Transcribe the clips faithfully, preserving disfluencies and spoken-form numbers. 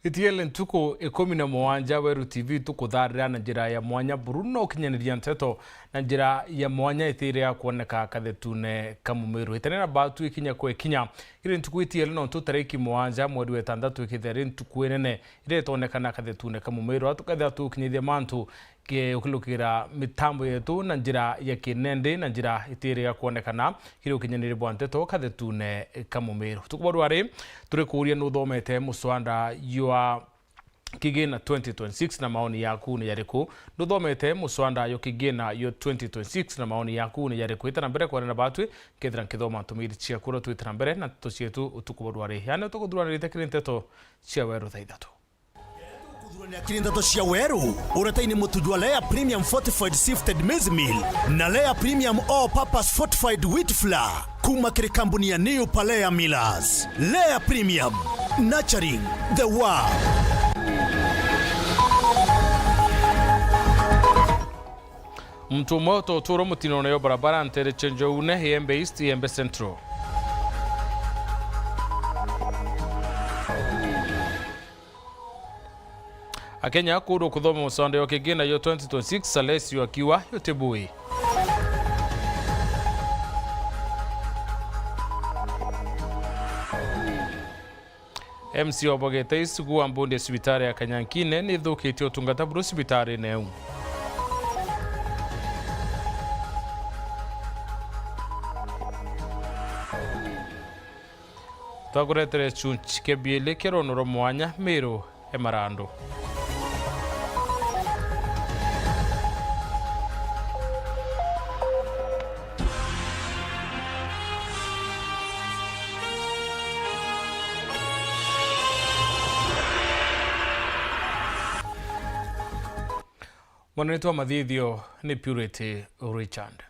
Itiele ntuku ikumi na mugwanja, Weru T V tukutharira na njira ya mwanya buru na ukinyaniria nteto na njira ya mwanya itire ya kuoneka kathetune ka Mumiru. Itene na batu ikinya kwa ikinya. Iri ntuku itiele nontu tariki mugwanja mweri wa itantatu ikithira iri ntuku inene iria itonekana kathetune ka Mumiru, tukethira tukinyithia mantu ke-, ukilukira mitambo yetu na njira ya kinendi na njira itiri ya kuonekana kiri ukinyaniria bwa nteto kathetune ka Mumiru. Tuku bwa rwari, turi kuuria nuthomete muswanda ywa kigina twenty twenty-six na maoni yaku ni yariku? Nuthomete muswanda yo kigina yo twenty twenty-six na maoni yaku ni yariku? Itana mbere kwarana batwi, nkethira nkithoma ntumiri ciaku ura twitana mbere na nteto cietu utuku bwa rwari. Yani tukuthuranirite kiri nteto cia Weru thaa ithatu. Kuthuranira kiri nteto cia Weru, uretaini mutu jwa Lea Premium Fortified Sifted Maize Meal na Lea Premium All Purpose Fortified Wheat Flour kuma kiri kambuni ya New Palea Millers. Lea Premium, nurturing the world. Muntu umwe utoturwo mutinone yo barabara ntere cia Njoune, Iembe East, Iembe Central. Akenya akurwo kuthoma muswanda yo kigina yo twenty twenty-six, Salesio akiuga yo ti bui. M C obogete isugu wa mbundi ya cibitari ya Kanyankine ni ithukitie utungata buru cibitarine iu. Twakuretere chunchi kia biili kia rwono rwa mwanya Miru e Marandu. Mwananitwa mathithio ni Purity Richard.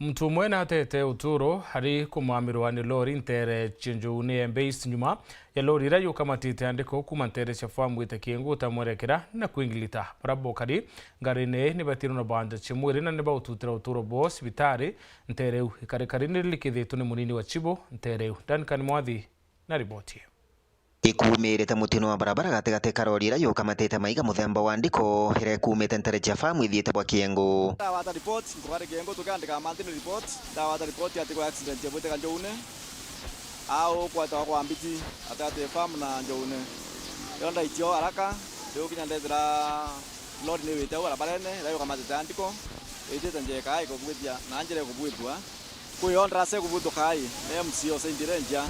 Muntu umwe natete uturo ari kumamirwa ni lori ntere cia Njoune Iembe East nyuma ya lori iria yukamatite andiko kuma ntere cia famu ite Kiengu utamwerekera na kwingilita. Bara bokari ngarine ni batirwe na banja cia mwiri na ni baututira uturo bwao cibitari ntere iu. Ikarikari ni rilikithitwe ni munini wa chibo ntere iu. Duncan Mwathi na riboti. Ikuumirite mutino wa barabara gatigati ka rori iria yukamatite maiga muthemba wa ndiko, iria ikuumite ntere cia famu ithiite bwa Kiengu. Ndawata report, nkuga ri Kiengu tukiandika monthly report. Ndawata report ati gwa accident yabwite Njoune. Au kwetagwa kwa Mbiti, gatigati famu na Njoune. Yo ndaitio haraka, riu kinya ndethira lori niwite au barabarene, iria yukamatite andiko, itite njeka ikubwithia na njira ikubwithua. Kwi yo ndarasa ikubuthuka ai, ni M C O Saint Ranger.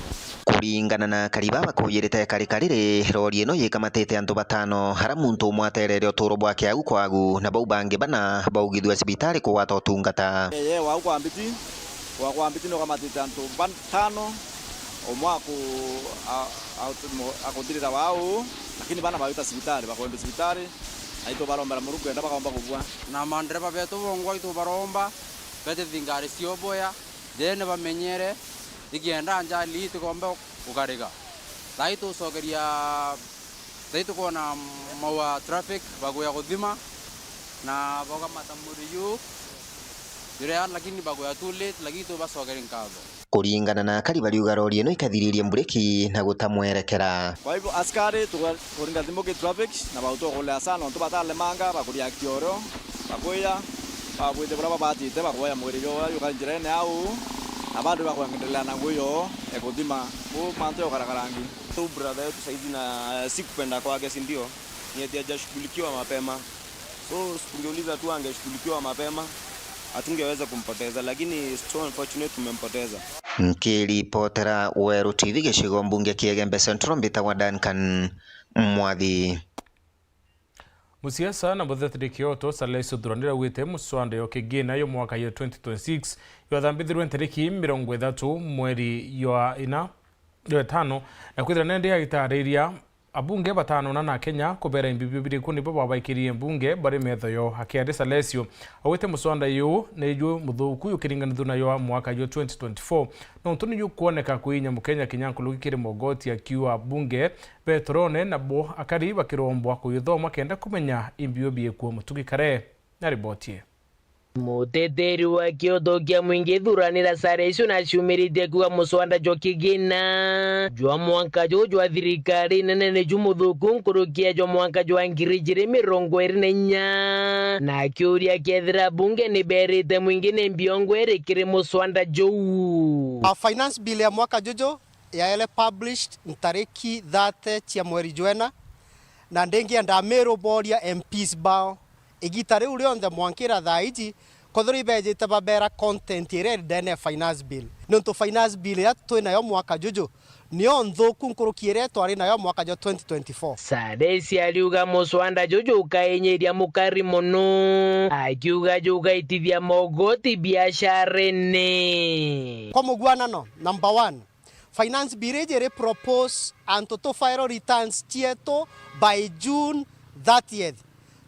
Kuringana na akari baba kuyirite karikari ri, rori ino yikamatite antu batano, ara muntu umwe aterere uturo bwake agu kwa agu, na bau bangi bana baugithua cibitari kugwata utungata. Eye, wau kwa Mbiti, wa kwa Mbiti ni ukamatite antu batano, umwe aku-, a-, a-, mo-, akuthirira wau, lakini bana bawita cibitari, bakwendwa cibitari, na itubarombera Murungu kenda bakaomba kubua. Na mandereba betu bongwa itubaromba, bete thingari cio boya, then bamenyere, ikienda njali itikombe gukariga. Thai tucokeria, thai tukwona mau a traffic, bagwia kuthima, na bokamata muriu, juria, lakini bagwia too late, lakini tubacokeri nkatho. Kuringana na akari bariuga rori ino ikathiririe mbureki na guta mwerekera. Kwa hivyo askari tuga-, kuringa thimu ki traffic na bautua kulea sana, nontu batalemanga, bakureact orio, bakwiya, bakwite buria babatite, bakwoya mwiri jwa uria juka njirene au, na bado bakwendelea na ngui yoo ekuthima. Uu mantu ya ukarakarangi. Tu brother yetu saizi na si kupenda kwake, si ndio? Ni eti hajashughulikiwa mapema. So, tungeuliza tu angeshughulikiwa mapema, hatungeweza kumpoteza, lakini it's so unfortunate tumempoteza. Nkiripotera Weru T V gicigo mbunge kia Igembe Central, mbitagwa Duncan Mwathi. Musiasa na muteteri kioto Salesi Uthuranira augite muswanda yo kigina yo mwaka yo twenty twenty-six yathambithirwe ntariki mirongo ithatu mweri ywa ina, ywa itano, na kwithira nende agitariria abunge batano na na Kenya kubera imbibio biriku nibo babaikirie mbunge bari metho yo. Akiaria Salesio augite muswanda yu ni ju muthuku yukiringanithua na yo mwaka yu twenty twenty-four, nontu ni yukwoneka kuinya Mukenya kinya nkuruki kiri mogoti, akiuga abunge betorone nabo akari bakirombwa kuyuthoma kenda kumenya imbio biikuo mutugi kare. Na riboti ii. Muteteri wa kiuto kia mwingi ithuranira sare icio naciumiritie kuuga muswanda jwa kigina jwa mwanka juu jwa thirikari nene ni jumuthuku nkuruki ya jwa mwanka jwa ngiri ijiri mirongo iri na inya, na akiuria kethira bunge ni berite mwingi ni mbiongo iri kiri muswanda juu. A finance bill ya mwaka juju yaere published ntariki thirty cia mweri jwena, na ndingienda Meru boria M Ps bao igita riu rionthe mwankira thaa iji, kethira ibejite babera content iria iri ndene ya finance bill, niuntu finance bill iria twi nayo mwaka juju niyo nthuku nkuruki iria twari nayo mwaka jwa twenty twenty-four. Sadesi ariuga muswanda juju ukainyiria mukari mono, akiuga jugaitithia mogoti biacarene. Kwa mugwanano, number one, finance bill iji iri propose antu tu file returns cietu by June thirtieth.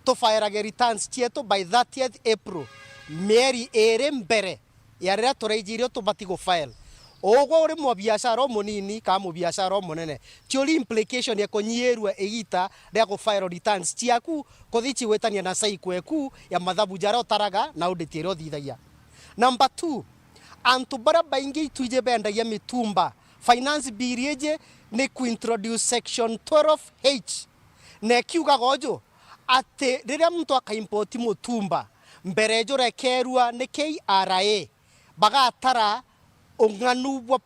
Tu file-age returns cietu by thirtieth April, mieri iri mbere ya riria turaijire tubati gu file. Ugwe uri mubiashara umunini kana mubiashara umunene, ti uri implication ya kunyiirua igita ria gu file returns ciaku kuthi cigwitania na cycle eku ya mathabu jaria utaraga na audit iria uthithagia. Number two, antu baria baingi itwiji bendagia mitumba, finance bill iji ni ku introduce section twelve H, na ikiugaga uju, ati riria muntu akaimpoti mutumba, mbere jurekerua ni K R A, bagatara ung'anu bwa,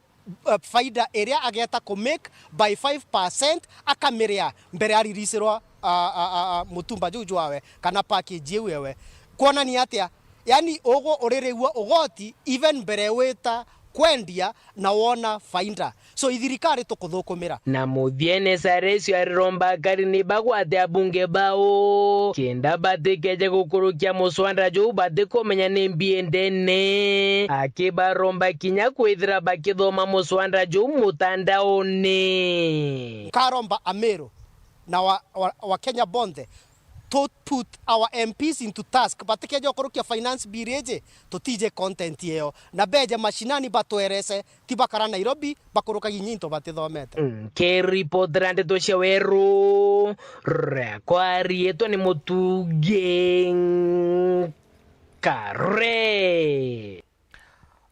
eh, faida iria ageta ku make by five percent, akamiria mbere aririsirwa, ah, ah, ah, ah, mutumba juu jwawe kana package iu ewe. Kwonania atia? Yani, ugwe uririgua ugoti even mbere wita kwendia na wona faida. So, ithirikari tukuthukumira. Na muthiene Saresio ariromba akari ni bagwate abunge bao, kenda batikeje gukurukia muswanda juu batikumenya ni mbi indene, akibaromba kinya kwithira bakithoma muswanda juu mutandaone. Nkaromba Ameru na wa, wa, wa Kenya bonthe to put our M Ps into task. Batikeje gukurukia finance bill iji, tutije content iyo. Na beje mashinani batwerese, ti bakara Nairobi, bakurukagia into batithomete. Nkiripotera ndeto cia Weru, riakwa riitwa ni Mutugi Nkare.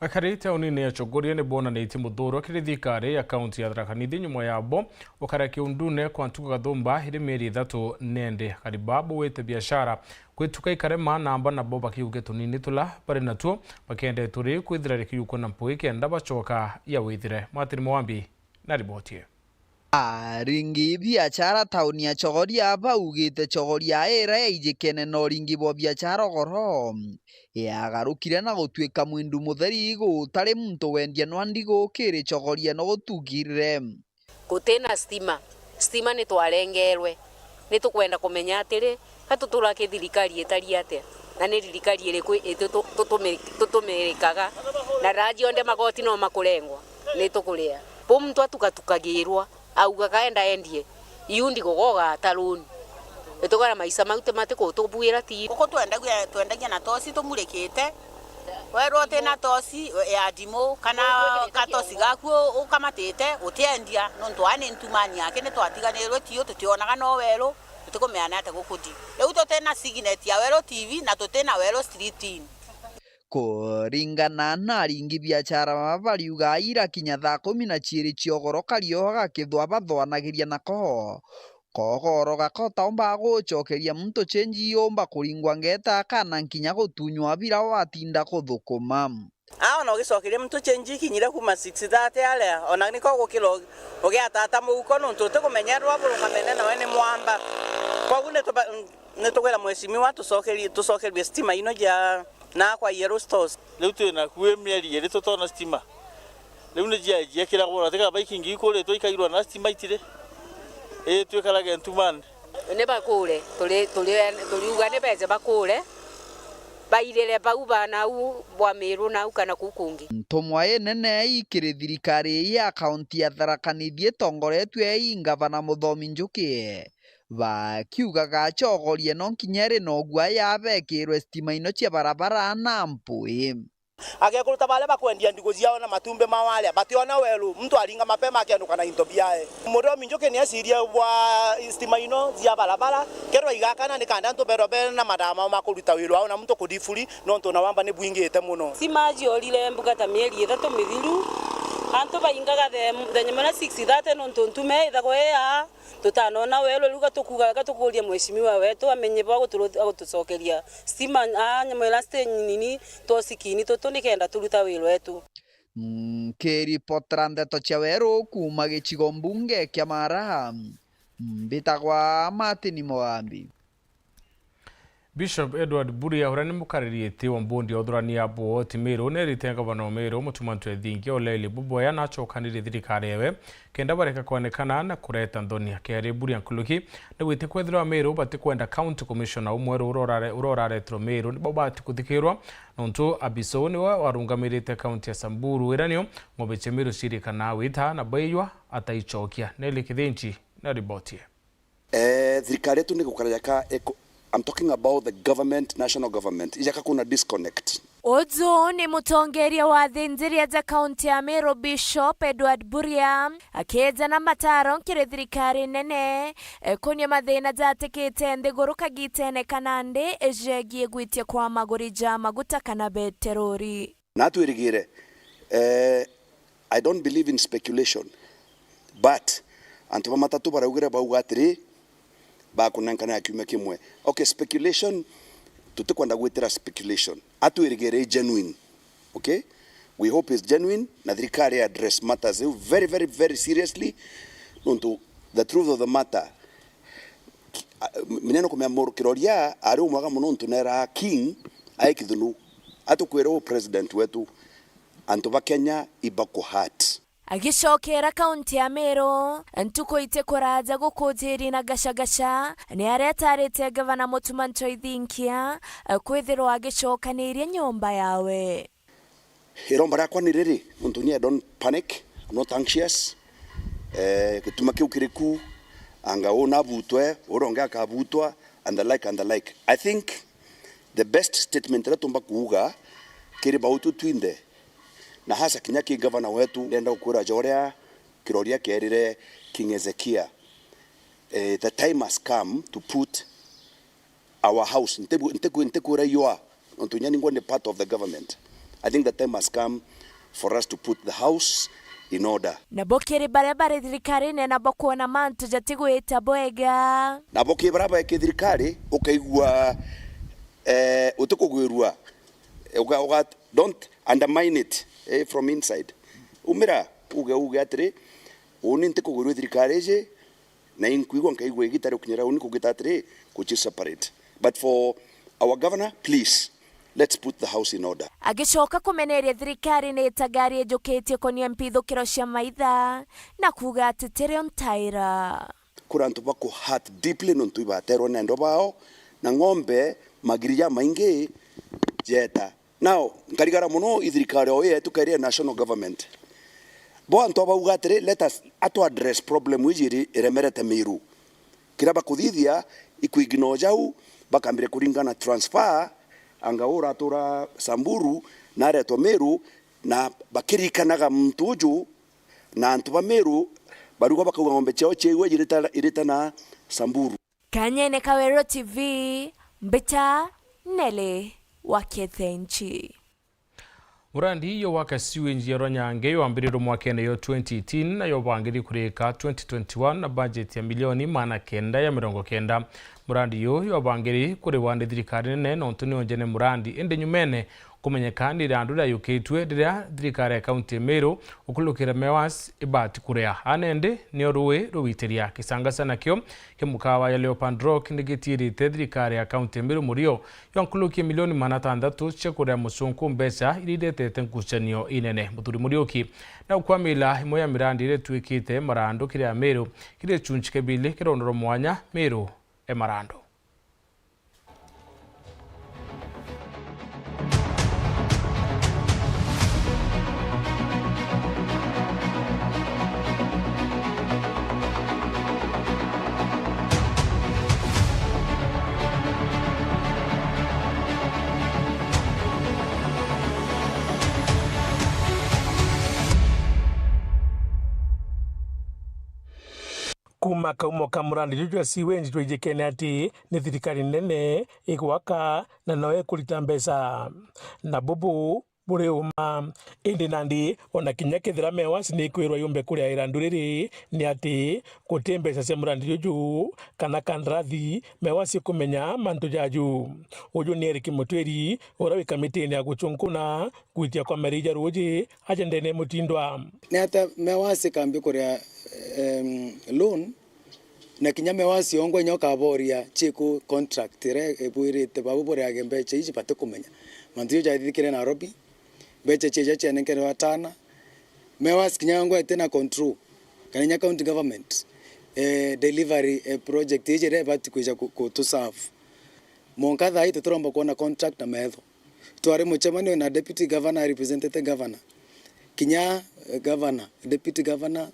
Akari taunini ya Chogoria ni bonanitie muthuro kiri thirikari ya kaunti ya Tharaka Nithi nyuma yabo gukara kiundune kwa ntuku kathumba iri mieri ithatu nende. Akari babo wite biashara kwituka ikarema namba nabo bakiuge tunini tula bari natuo bakende turi kwithira rikiukwa na mpui kenda bacoka ya withire. Martin Mwambi na riboti iyo. Aringi biachara tauni ya Chogoria baugite Chogoria ira yaijikene na uringi bwa biachara ugoro yagarukire na gutuika mwindu mutheri gutari muntu wendia nwa ndigu kiri Chogoria no gutugirire. Gutina stima. Stima ni twarengerwe. Ni tukwenda kumenya atiri, ka tutura ki thirikari itari atia? Na ni thirikari iriku itu-, tu-, tutumi-, tutumirikaga? Na raha cionthe magoti no makurengwa, ni tukuria? Bu muntu atugatukagirwa, auga kaenda endie iu ndigogoga ataruni. Itugara maisha mau ti matikutubuira ti. Guku twendagia, twendagia na toci tumurikite. Werwo uti na toci ya ndimu kana gatoci gaku u-, ukamatite, utiendia, nontu aa ni ntumani yake, ni twatiganirwe tiu, tutionaga no weru, tutikumenya ni atia gukuthi. Riu tuti na signet ya Weru T V na tuti na Weru Street Inn. Kuringana na aringi biachara baba bariuga ira kinya thaa kumi na ciiri cia ugoro kario gakithwa bathoanagiria nako. Kogoro gakota umba gucokeria muntu chenji yumba kuringwa ngeta kana nkinya gutunywa bira watinda kuthukuma. Aa, ona ugicokeria muntu chenji ikinyire kuma six thirty aria, ona niko gukira ugiatata muhuko, nontu utikumenyererwa burungamene nawe ni mwamba. Koguo nituba-, nitukwira mheshimiwa tucokerie, tucokerue stima ino jia nakwa Yellow Stores. Riu twina kuu mieri iri tutona stima. Riu ni jia, jiekiragwo na tiga baikingi ikuritwe ikairwa na stima itiri. Ii, twikarage ntumani. Ni bakure, turi, turi, turiuga ni beje bakure, bairire bau ba nau bwa Miru nau kana kuu kungi. Ntumwa inene ikiri thirikari ya kaunti ya Tharaka Nithi itongoretue i ngavana Muthomi Njuki, bakiugaga Chogoria no nkinya iri no guaya bekirwe stima ino cia barabara na mpui. Agekuru ta baria bakwendia ndigu ciao na matumbi mao aria, bationa weru, muntu aringa mapema akenuka na into biae. Muthomi Njuki ni ecirie bwa stima ino cia barabara, kethirwa igakana ni kenda antu berwa bena mathaa mao ma kuruta wira wao na muntu kudifuri, nontu na wamba ni bwingite mono. Stima ciorire mbuga ta mieri ithatu mithiru, antu baingaga the, the nyuma na six thirty nontu ntume ithagwa ii aa. Tutanona weru, riu gatukuga, gatukuria mheshimiwa wetu amenye bwa guturu-, gutucokeria stima, aa, nyamwira stage nini, twosikini tutu nikenda turuta wira wetu. Nkiripotera ndeto cia weru kuuma gicigo mbunge kia Mara, mbitagwa Martin Mogambi. Bishop Edward Buria, uria ni mukariri iti wa mbondi ya uthurania bwa uoti Meru, nerite ngavana wa Meru, Mutuma Ntwethingia, Oleli Buboya, nacokanire thirikari ewe kenda bareka kwanekana na kureta nthoni. Akiaria Buria nkuruki, nigwite kwethirwa Meru batikwenda county commissioner umweru uria urare-, uria uraretirwe Meru, nibo bati kuthikirwa, nontu Abiso niwe warungamirite county ya Samburu, iria nio ng'ombe cia Meru ciirikana wita na baiywa ataicokia. Nelly Kithinji na riboti ii. Eh, thirikari yetu ni gukara jaka eko-, I'm talking about the government, national government. Ijaka kuna disconnect. Uju ni mutongeria wa athinjiria ja kaunti ya Meru, Bishop Edward Buria, akijana mataro nkiri thirikari nene, eh, kunia mathina jatikite nthiguru kagitene kana ndi jegie gwitia kwa maguri ja maguta kana beterori. Na atwirigire, eh, I don't believe in speculation, but antu ba matatu baraugire bauga atiri, bakunenkana ya kiumia kimwe. Okay, speculation, tutikwenda gwitira speculation. Atwirigire i genuine, okay? We hope is genuine, na thirikari address matters iu very, very, very seriously, nontu the truth of the matter, Ki-, a, m-, mine nukumenya muru Kiroria ari umwega mono nontu nera King ai kithunu. Atukwire u president wetu, antu ba Kenya ibaku hurt. Agicokera kaunti ya Meru, ntuku iti kuraja gukujiri na Gachagua, ni aria atarite gavana Mutuma Ntwethingia, eh, kwithirwa agicokaniria nyomba yawe. Iromba riakwa ni riri, nontu ni I don't panic, I'm not anxious. Eh, gituma kiu kiri ku, anga uu nabutwe, uria ungi akabutwa, and the like, and the like. I think the best statement iria tumba kuuga kiri bautu twinthe, na hasa kinya ki gavana wetu, ndenda gukwira ja uria Kiroria kierire King Hezekia, eh, the time has come to put our house. Ntibu-, ntiku-, ntikwira yua, nontu inya ningwa ni part of the government. I think the time has come for us to put the house in order. Nabo kiri baria bari thirikarine nabo kwona mantu jatigwita bwega. Nabo ki baria beki thirikari, ukaigua, eh, utikugwirua, uga, uga, don't undermine it, eh, from inside. Umira, uge, uge atiri, uni ntikugwirua thirikari iji, na inkwigua nkaigua igita ria gukinyira uni kugita atiri, kuji separate. But for our governor, please, let's put the house in order. Agicoka kumeneria thirikari ni itagari ijukitie kunia mpithukiro cia maitha na kuuga ati tirio ntaira. Kuri antu baku hurt deeply nontu ibaterwa ni endwa bao, na ng'ombe magiri jamaingi jeta. Now, nkarigara mono i thirikari o yetu kairi ya national government. Bo antu abauga atiri, let us, atu address problem iji iri iremerete Meru. Kiria bakuthithia, ikwigina o jau, bakambire kuringana transfer, anga uu uratura Samburu, na aretwa Meru, na bakirikanaga muntu uju, na antu ba Meru, baruga bakauga ng'ombe ciao ciaigua iritana, iritana Samburu. Kanyene ka Weru T V, mbita Nelly wa Kethenchi. Murandi yo waka sewage ya Rwanyange yambiririe mwakene yo twenty eighteen na yobangiri kurika twenty twenty-one na budget ya milioni magana kenda ya mirongo kenda. Murandi yo yobangiri kuriwa ni thirikari nene nontu ni onjene murandi, indi nyumene kumenyeka ni irandu riayukitue riria thirikari ya kaunti ya Meru ukurukira Mewas ibati kuria. Ana indi nio rui rugwitiria kisangasa nakio kia mukawa ya Leopard Rock ni gitiirite thirikari ya kaunti ya Meru murio yonkurukia milioni magana atandatu cia kuria mucunku mbeca iria iretete ngucanio inene. Muthuri Muriuki na ukwamila imwe ya mirandi iria ituikite marandu kiri Ameru kiri gicunci kia bili kirondoro mwanya Meru e marandu. Kuuma kaumo ka murandi juju jwa sewage jwaijikene ati ni thirikari nene igwaka na no ikurita mbeca. Na bubu buri uma. Indi nandi, ona kinya kethira MEWAS ni ikwirwa yumbe kuria irandu riri, ni ati guti mbeca cia murandi juju kana kandarathi MEWAS ikumenya mantu jaju. Uju ni Eric Mutwiri, uria wi kamitine ya guchunkuna gwitia kwa meri ja ruuji aja ndene mutindwa. Ni ata MEWAS ikambi kuria, em, loan, na kinya MEWAS yongwa inya ukaboria chiku contract iria ibwirite babu buriage mbecha iji batikumenya. Mantu jau jathithikire Nairobi, mbecha chieja chianenkerwe atana. MEWAS kinya yongwa itina control, kana inya county government, eh, delivery, eh, project iji iria ibati kwija ku-, kutuserve. Mwanka thaa ii tutiromba kwona contract na metho. Twari mucemanio na deputy governor, representative governor. Kinya, eh, governor, deputy governor,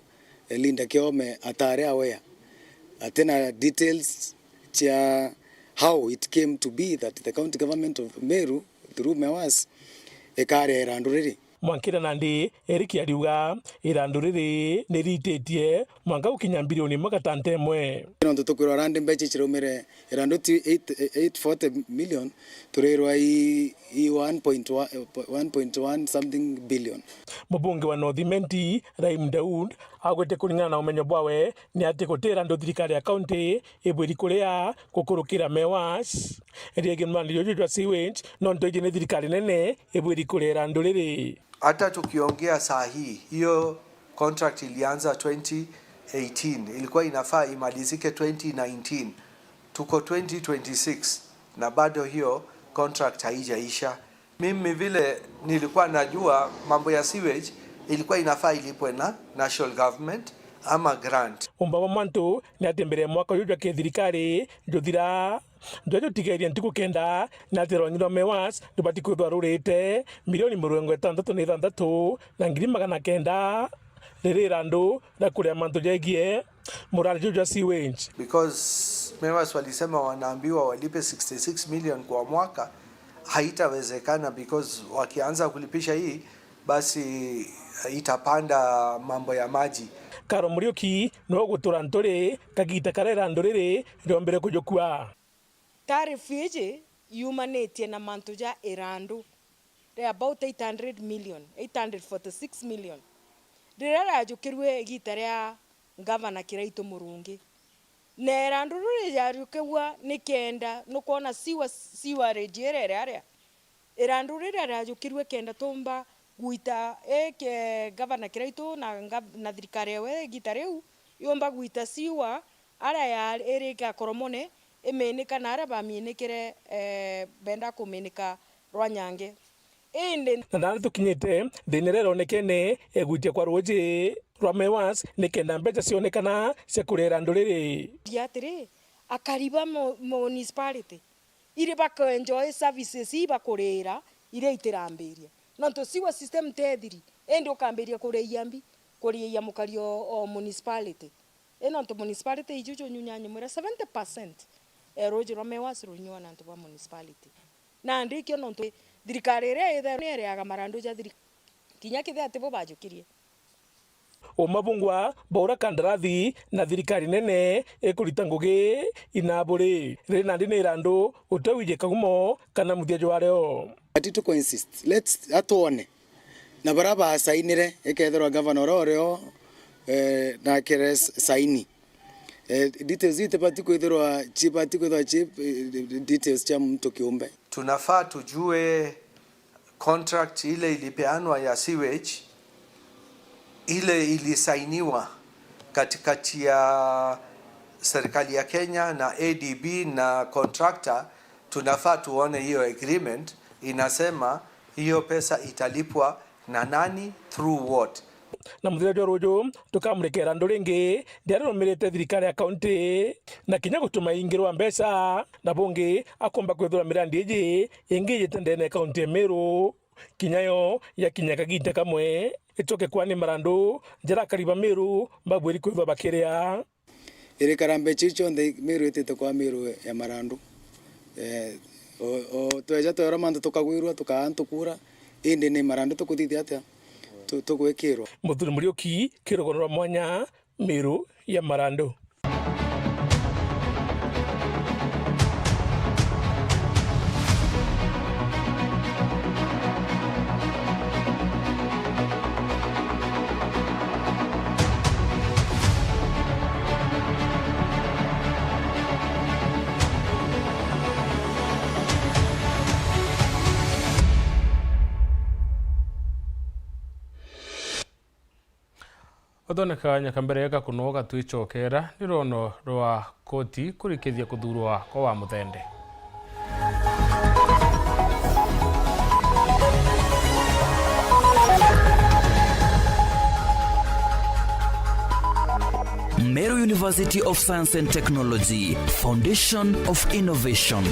eh, Linda Kiome atari aware. Atina details cia how it came to be that the county government of Meru, through MEWAS, ikaria irandu riri. Mwankira nandi, Eric ariuga irandu riri ni rititie mwanka gukinya mbirioni imwe gatanta imwe. Nontu tukwirwa randi mbecha iciraumire irandu ti eight, eight forty million, turirwa i, i one point one, one point one something billion. Mubunge wa North Imenti, Rahim Daud, augite kuringana na umenyo bwawe ni ati guti irandu thirikari ya kaunti ibwiri kuria gukurukira MEWAS. Riegii murandi juju jwa sewage, nontu iji ni thirikari nene ibwiri kuria irandu riri. Hata tukiongea saa hii, hiyo contract ilianza twenty eighteen, ilikuwa inafaa imalizike twenty nineteen. Tuko twenty twenty-six na bado hiyo contract haijaisha. Mimi vile nilikuwa najua, mambo ya sewage ilikuwa inafaa ilipwe na national government ama grant. Umba bwa mantu ni ati mbere ya mwaka uyu jwa kithirikari juthira, jwa jutigerie ntuku kenda, ni ati rwangi rwa MEWAS rubati kwithwa rurite milioni mirongo itantatu na ithanthatu na ngiri magana kenda riri irandu ria kuria mantu jegie murari juju jwa sewage. Because MEWAS walisema wanaambiwa walipe sixty-six million kwa mwaka, haitawezekana because wakianza kulipisha hii, basi itapanda mambo ya maji. Karo Muriuki niwe ugutura Nturi kagita karia irandu riri riombire kujukua. Tariff iji yumanitie na mantu ja irandu ria about eight hundred million, eight hundred forty-six million, riria riajukirue igita ria Ngavana Kiraitu Murungi. Na irandu riu riajukigua ni kenda, nukwona sewer, sewerage iria iri aria, irandu riria riajukirue kenda tumba gwita, eke Ngavana Kiraitu na ngav-, na thirikari ewe igita riu, yumba gwita sewer aria ya, iri Gakoromone, iminika na aria baminikire, eh, benda kuminika Rwanyange. Indi na nandi tukinyite thiina iria ironekene ya gwitia kwa ruuji rwa MEWAS, nikenda mbecha cionekana cia kuria irandu riri. Atiri, akari ba mu-, municipality, iri baka enjoy services ii bakurira, iria itirambiria. Nontu sewer system tethiri, indi ukambiria kuriia mbi, kuriia mukari o, o municipality. I nontu municipality iju junyunya nyumwira seventy percent e ruuji rwa MEWAS runyua na antu ba municipality. Nandi ikio nontu thirikari iria itherwa ni iriaga marandu ja thirikari, kinya kethira tibo bajukirie. Uma bungwa baura kandarathi na thirikari nene ikurita ngugi inaburi. Riri nandi ni irandu utawiji kagumo kana muthia jwario. Ati tuku insist. Let's, atwone. Na baria basainire, ikethirwa gavana uria urio, eh, nakire s-, saini. Eh, details itibati kwithirwa, chibati kwithirwa chi, eh, details cia muntu kiumbe. Tunafaa tujue contract ile ilipeanwa ya sewage, ile ilisainiwa katikati ya serikali ya Kenya na A D B na contractor, tunafaa tuone hiyo agreement inasema hiyo pesa italipwa na nani, through what. Na muthenya jwa ruju, tukamurika irandu ringi riria rirumirite thirikari ya kaunti, na kinya gutuma ingirwa mbeca, na bungi akomba kwithirwa mirandi iji ingi ijite ndene ya kaunti ya Meru, kinya yo yakinya kagita kamwe icoke kwa ni marandu jaria akari ba Meru babwiri kwithirwa bakiria. Irikara mbecha iu cionthe Meru itite kwa Meru ya marandu. Eh, o, o, tweja twerwa mantu tukagwirua, tukaa ntukura, indi ni marandu tukuthithia atia? Tu-, tugwikirwa. Muthuri Muriuki, kii rugono rwa mwanya, Meru ya marandu. Uthoneka nyaka mbere ga kunoga twicokera ni rwono rwa koti kurikithia kuthurwa kwa Wamuthende. Meru University of Science and Technology, Foundation of Innovation.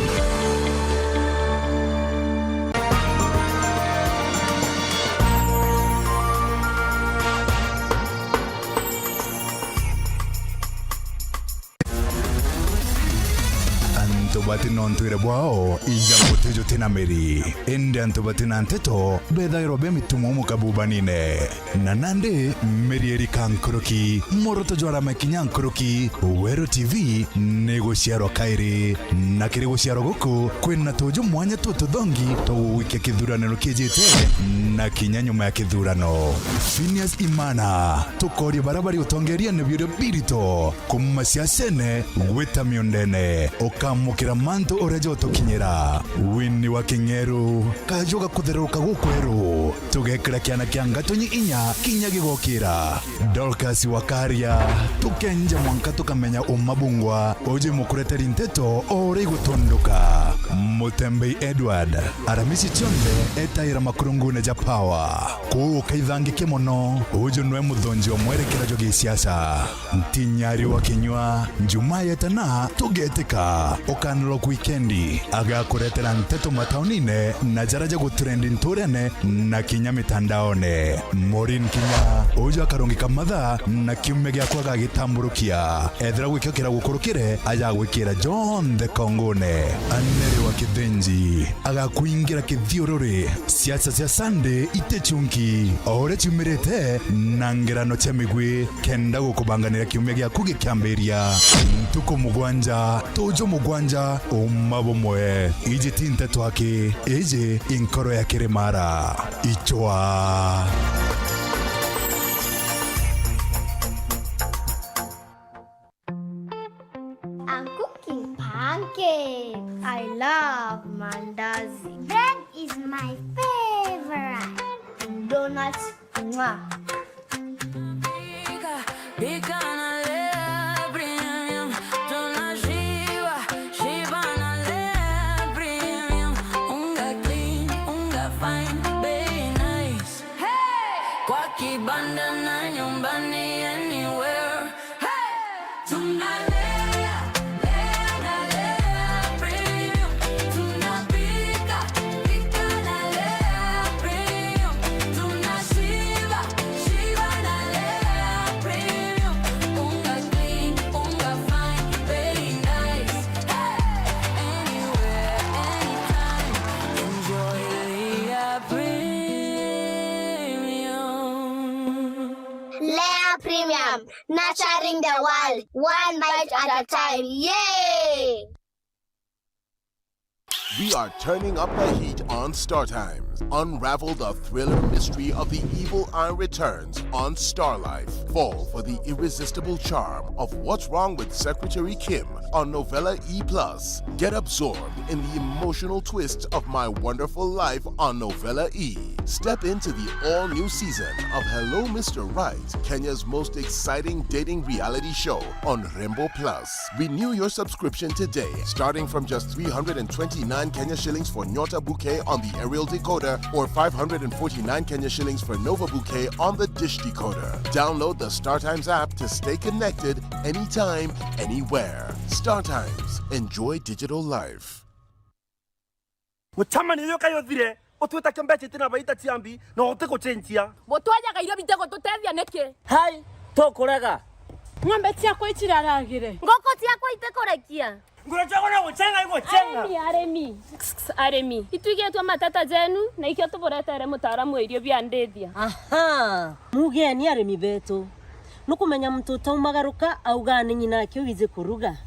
Antu bati na untwire bwao, ija muti juti na miri. Indi antu bati na nteto, bethairwa be mitumo mukabubanine. Na nandi miri irika nkuruki, muoroto jwarama kinya nkuruki. Weru T V ni guciarwa kairi, na kiri guciarwa guku, kwina tuju mwanya tututhongi twa gugwikia kithuraniro kijite na kinya nyuma ya kithurano. Phineas Imana, tukoria baria bari utongeriene biuria birito, kuma siasene gwita miundene, ukamukira mantu uria jotukinyira. Winnie wa King'eru, kaju ga kutheruka gukweru, tugekira kiana kia ngatonyi inya kinya gigokira. Dorcas wa Karia, tukenja mwanka tukamenya uma bungwa, uju mukureteri nteto o uria igutunduka. Mutembei Edward, aramisi cionthe etaira makurungune ja Power. Kuu ukaithangikia mono, uju nwe muthonji wa mwerekera jwa gisiasa. Ntinyari wa kinywa, Njumaa yetana, tugetika. Ukanarwa wikendi, agakuretera nteto mataunine na jara ja gutrendi nturene na kinya mitandaone. Maureen Kinya, uju akarungika mathaa na kiumia giakwa agagitamburukia. Ethira gwikio kira gukurukire, aja gwikira jonthe kongune. Aneri wa Kithinji, agakwingira kithiururi. Siasa cia Sunday ite chunki, o uria ciumirite na ngerano cia migwi, kenda gukubanganira kiumia giaku gikiambiria. Ntuku mugwanja, tuju mugwanja, uma bumwe. Iji ti nteto aki, iji i nkoro ya Kirimara. Ichwa. I'm cooking pancakes. I love mandazi. Bread is my favorite. And donuts, mwah. Pika, pika na Lea Premium. Tunashiba, shiba na Lea Premium. Unga clean, unga fine, bei nice. Hey! Kwa kibanda na nyumbani, anywhere. Hey! Tunalea, lea na Lea Premium. Tunapika, pika na Lea Premium. Tunashiba, shiba na Lea Premium. Unga clean, unga fine, very nice. Hey! Anywhere, anytime. Enjoy Lea Premium. Lea Premium, nurturing the world, one bite at a time. Yay! We are turning up the heat on Star Times. Unravel the thriller mystery of the evil eye returns on Star Life. Fall for the irresistible charm of What's Wrong with Secretary Kim on Novella E plus. Get absorbed in the emotional twists of My Wonderful Life on Novella E. Step into the all-new season of Hello Mister Right, Kenya's most exciting dating reality show on Rembo Plus. Renew your subscription today, starting from just three hundred and twenty-nine Kenya shillings for Nyota Bouquet on the aerial decoder or five hundred and forty-nine Kenya shillings for Nova Bouquet on the dish decoder. Download the StarTimes app to stay connected anytime, anywhere. StarTimes. Enjoy digital life. Mucemanio uyu kai uthire, utwita kio mbeca itina baita ciambi, na utigucenjia. Butwajaga irio bitigututethia niki? Hai, tukurega. Ng'ombe ciakwa iciraragire. Ngoko ciakwa itikurekia. Ngura ciakwa no gucenga igucenga. Arimi, arimi. Arimi. Itwigitwe mateta jenu, na ikio tuburetere mutaaramu wa irio bia ndithia. Aha, mugeni arimi betu. Nukumenya muntu utaumagaruka augaa ni ng'ina ake wiji kuruga.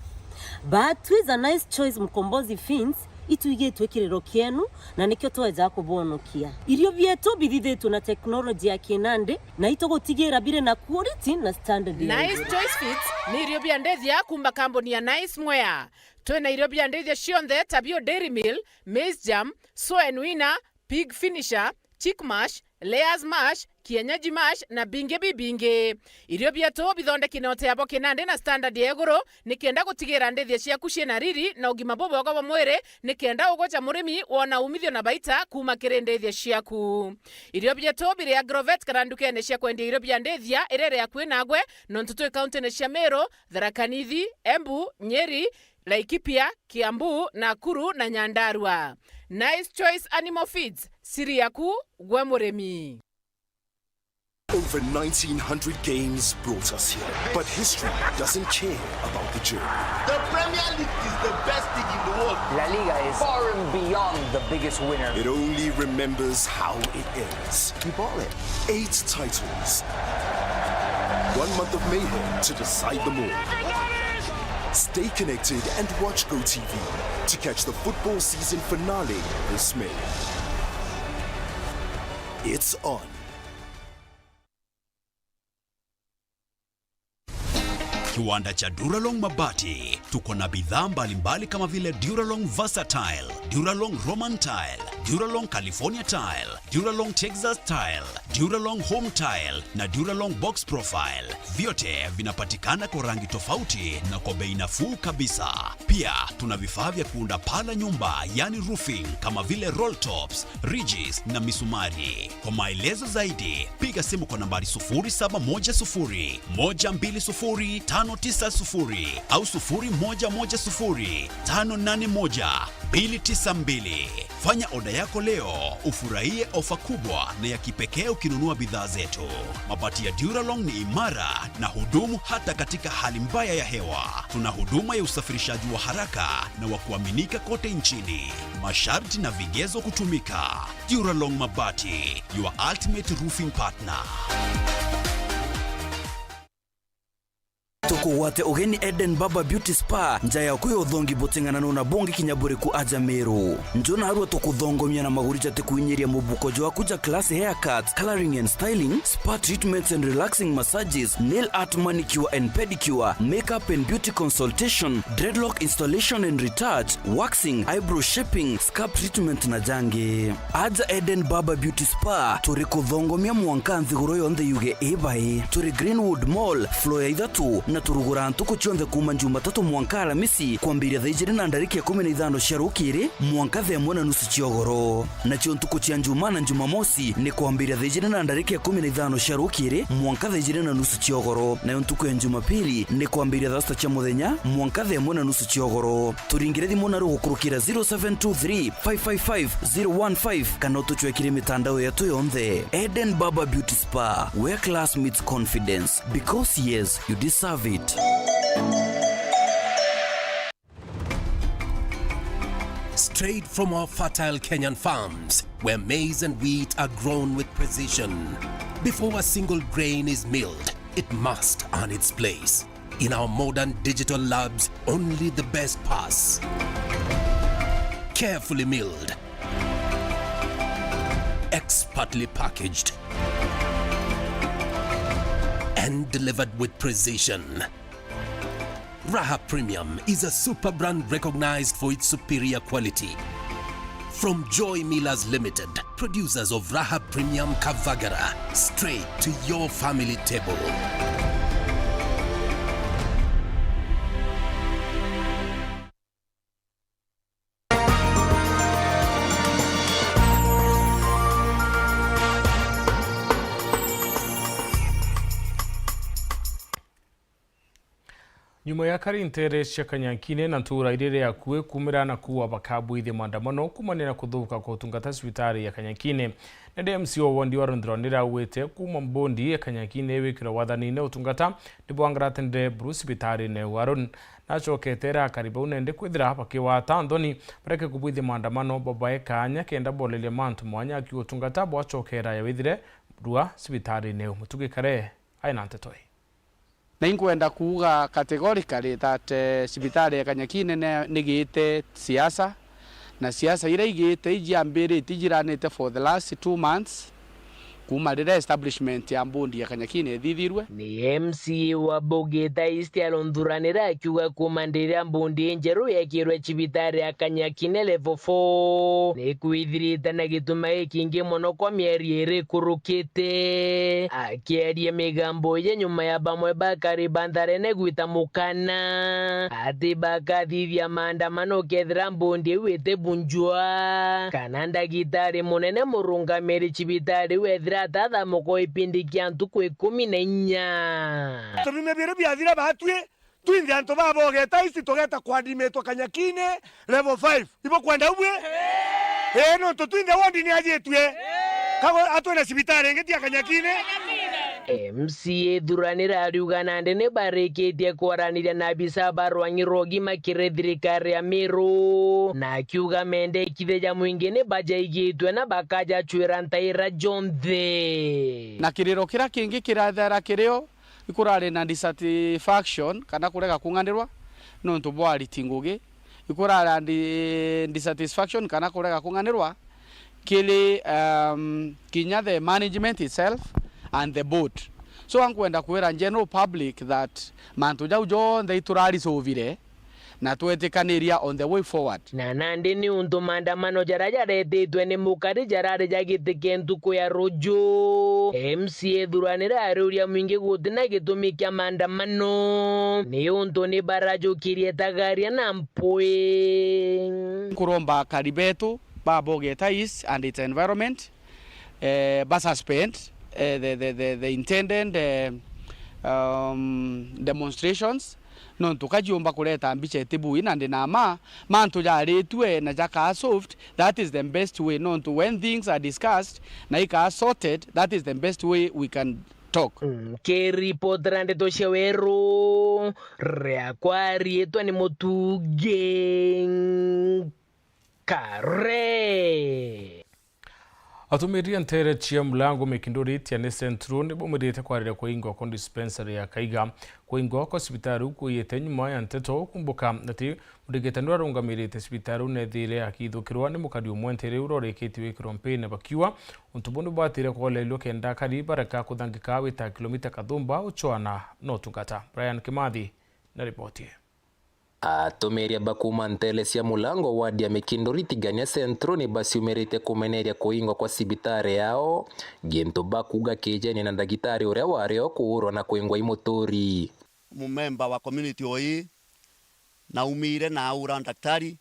But with a nice choice Mkombozi Feeds, itwigitwe kiriro kienu, na nikio tweja kubonokia. Irio bietu bithithitwe na technology ya kinandi, na itugutigira biri na quality na standard ya iguru. Nice Choice Feeds ni irio bia ndithia kuma kambuni ya Nice Mwea. Twina irio bia ndithia cionthe ta bio Dairy Meal, Maize Germ, Soen Winner, Pig Finisher, chick mash, layers mash, kienyeji mash na bingi bibingi. Irio bietu bithondeki na uteabo kinandi na standard ya iguru, nikenda gutigira ndithia ciaku ciina riri na ugima bubwega bwa mwiri, nikenda ugoca murimi wona umithio na baita kuuma kiri ndithia ciaku. Irio bietu biri Agrovet kana ndukene cia kwendia irio bia ndithia iria iri akui nagwe, nontu twi kauntine cia Meru, Tharaka Nithi, Embu, Nyeri, Laikipia, Kiambu, Nakuru na Nyandarua. Nice Choice Animal Feeds, siri yaku gwe murimi. Over nineteen hundred games brought us here, but history doesn't care about the journey. The Premier League is the best league in the world. La Liga is far and beyond the biggest winner. It only remembers how it ends. You bought it. Eight titles. One month of mayhem to decide them all. Stay connected and watch GoTV to catch the football season finale this May. It's on. Kiwanda cha Duralong Mabati. Tuko na bidhaa mbalimbali kama vile Duralong Versatile, Duralong Roman Tile, Duralong California Tile, Duralong Texas Tile, Duralong Home Tile na Duralong Box Profile. Vyote vinapatikana kwa rangi tofauti na kwa bei nafuu kabisa. Pia tuna vifaa vya kuunda paa la nyumba, yani roofing, kama vile roll tops, ridges na misumari. Kwa maelezo zaidi, piga simu kwa nambari sufuri saba moja sufuri, moja mbili sufuri, tano tisa sufuri au sufuri moja moja sufuri, tano nane moja, mbili tisa mbili. Fanya oda yako leo, ufurahie ofa kubwa na ya kipekee ukinunua bidhaa zetu. Mabati ya Duralong ni imara na hudumu hata katika hali mbaya ya hewa. Tuna huduma ya usafirishaji wa haraka na wa kuaminika kote nchini. Masharti na vigezo kutumika. Duralong Mabati, your ultimate roofing partner. Tukugwate ugeni Eden Barber Beauty Spa, nja yaku ya uthongi buting'anano na bungi kinya buriku aja Meru. Njo narua tukuthongomia na maguri jatikuinyiria mubuko jwaku ja classy haircuts, coloring and styling, spa treatments and relaxing massages, nail art, manicure and pedicure, makeup and beauty consultation, dreadlock installation and retouch, waxing, eyebrow shaping, scalp treatment na jangi. Aja Eden Barber Beauty Spa, turi kuthongomia mwanka nthiguru yonthe yuge i bai. Turi Greenwood Mall, floor ya ithatu, na turuguraa ntuku cionthe kuuma Jumatatu mwanka Aramisi, kwambiria thaa ijiri na ndarika ikumi na ithano cia rukiri mwanka thaa imwe na nusu cia ugoro. Nacio ntuku cia Njumaa na Jumamosi ni kwambiria thaa ijiri na ndarika ikumi na ithano cia rukiri mwanka thaa ijiri na nusu cia ugoro. Nayo ntuku ya Jumapili ni kwambiria thaa sita cia muthenya mwanka thaa imwe na nusu cia ugoro. Turingire thimu naru gukurukira zero seven two three, five five five, zero one five kana utucwekire mitandao yetu yonthe. Eden Barber Beauty Spa, where class meets confidence. Because yes, you deserve it. Straight from our fertile Kenyan farms, where maize and wheat are grown with precision. Before a single grain is milled, it must earn its place. In our modern digital labs, only the best pass. Carefully milled, expertly packaged, and delivered with precision. Raha Premium is a super brand recognized for its superior quality. From Joy Millers Limited, producers of Raha Premium Kavagara, straight to your family table. Nyuma ya kari nteere cia Kanyankine na ntuura iria iri akui kuumira na kuua bakabwithia maandamano kuumania na kuthuuka kwa utungata cibitari ya Kanyankine. Nende M C A wa wondi wa Rundhiro nirauite kuuma mbondi ya Kanyankine wikirwe wathanine utungata nibwangaratende buru cibitarine. Aaron nacokete era akari bau nende kwithira bakiwata nthoni bareke kubwithia maandamano babae kaanya kenda boleria mantu mwanya akiuga utungata bwacokera ya withire rua cibitarine. Mutugi Kare aina nteto ii. Na inkwenda kuuga categorically that, eh, cibitari ya Kanyakine ne-, nigiite siasa, na siasa iria igiite ijiambiritie ijiranite for the last two months, Kuuma riria establishment ya mbundi ya Kanyakine ithithirwe. Ni M C A wa Bugita East aronthuranira akiuga kuuma riria mbundi injeru yekirwe cibitari ya Kanyakine level four, ni kwithirite na gituma gikingi mono kwa mieri iri ikurukite. Akiaria migambo iji nyuma ya bamwe bakari ba Ntharene gwita mukana ati bakathithia maandamano kethira mbundi iu itibunjwa, kana ndagitari munene murungamiri cibitari iu ethira atathamukwa ipindi kia ntuku ikumi na inya. Tubime biria biathira batwi, twinthe antu ba Bugita East tugeta kuadimitwa Kanyakine level five. Ibukwenda ubwi? Ee, nontu twinthe ward ni ajitue. Kago atwina cibitari ingi tia Kanyakine. M C A ithuranira ariuga nandi ni barikitie kwaraniria na abisa ba rwang'i rwa ugima kiri thirikari ya Meru, na akiuga mendekithia ja mwingi ni bajaigitwe na bakajacwira ntaira jonthe. Na kiriro kiria kingi kirathera kirio ikurari na dissatisfaction kana kurega kung'anirwa nontu bwa ariti ngugi, ikurari na di-, dissatisfaction kana kurega kung'anirwa kiri, um, kinya the management itself and the board. So, ankwenda kwira general public that mantu jau jonthe iturari sovire na twetikaniria on the way forward. Na nandi ni untu maandamano jaria jaretitwe ni mukari jarari ja giti kia ntuku ya ruju. M C A ithuranira ariuria mwingi gutina gitumi kia maandamano, ni untu ni barajukirie tagaria na mpwi. Nkuromba akari betu ba Bugita East and its environment, eh, ba suspend, eh, the, the, the, the intended, eh, um, demonstrations, nontu kajiumba kureta mbica itibui na ndi na ma, mantu jaritue na jakaa solved, that is the best way, nontu when things are discussed na ikaa sorted, that is the best way we can talk. Nkiripotera ndeto cia weru, riakwa riitwa ni Mutugi Kare. Atumiria ntere cia mulango mikinduritia ni Central ni baumirite kwariria kuingwa kwa dispensary ya Kaiga. Kuingwa kwa cibitari iu kuiyite nyuma ya nteto kumbuka ati murigitani uria arungamirite cibitari iu nethire akithukirwa ni mukari umwe ntere uria urikitie wikirwa mpini bakiua. Untu buu ni bwatire kwolelua kenda akari bareka kuthangika wita kilomita kathumba uchwana na utungata. Brian Kimathi na riboti ii. Atumiria ba kuuma ntere cia mulango ward ya Mikinduri Tigania Central ni baciumirite kumeneria kuingwa kwa cibitari yao, gintu bakuuga kijeni na ndagitari uria wari o kuurwa na kwingwa i muturi. Mumemba wa community o ii naumire na aura ndaktari,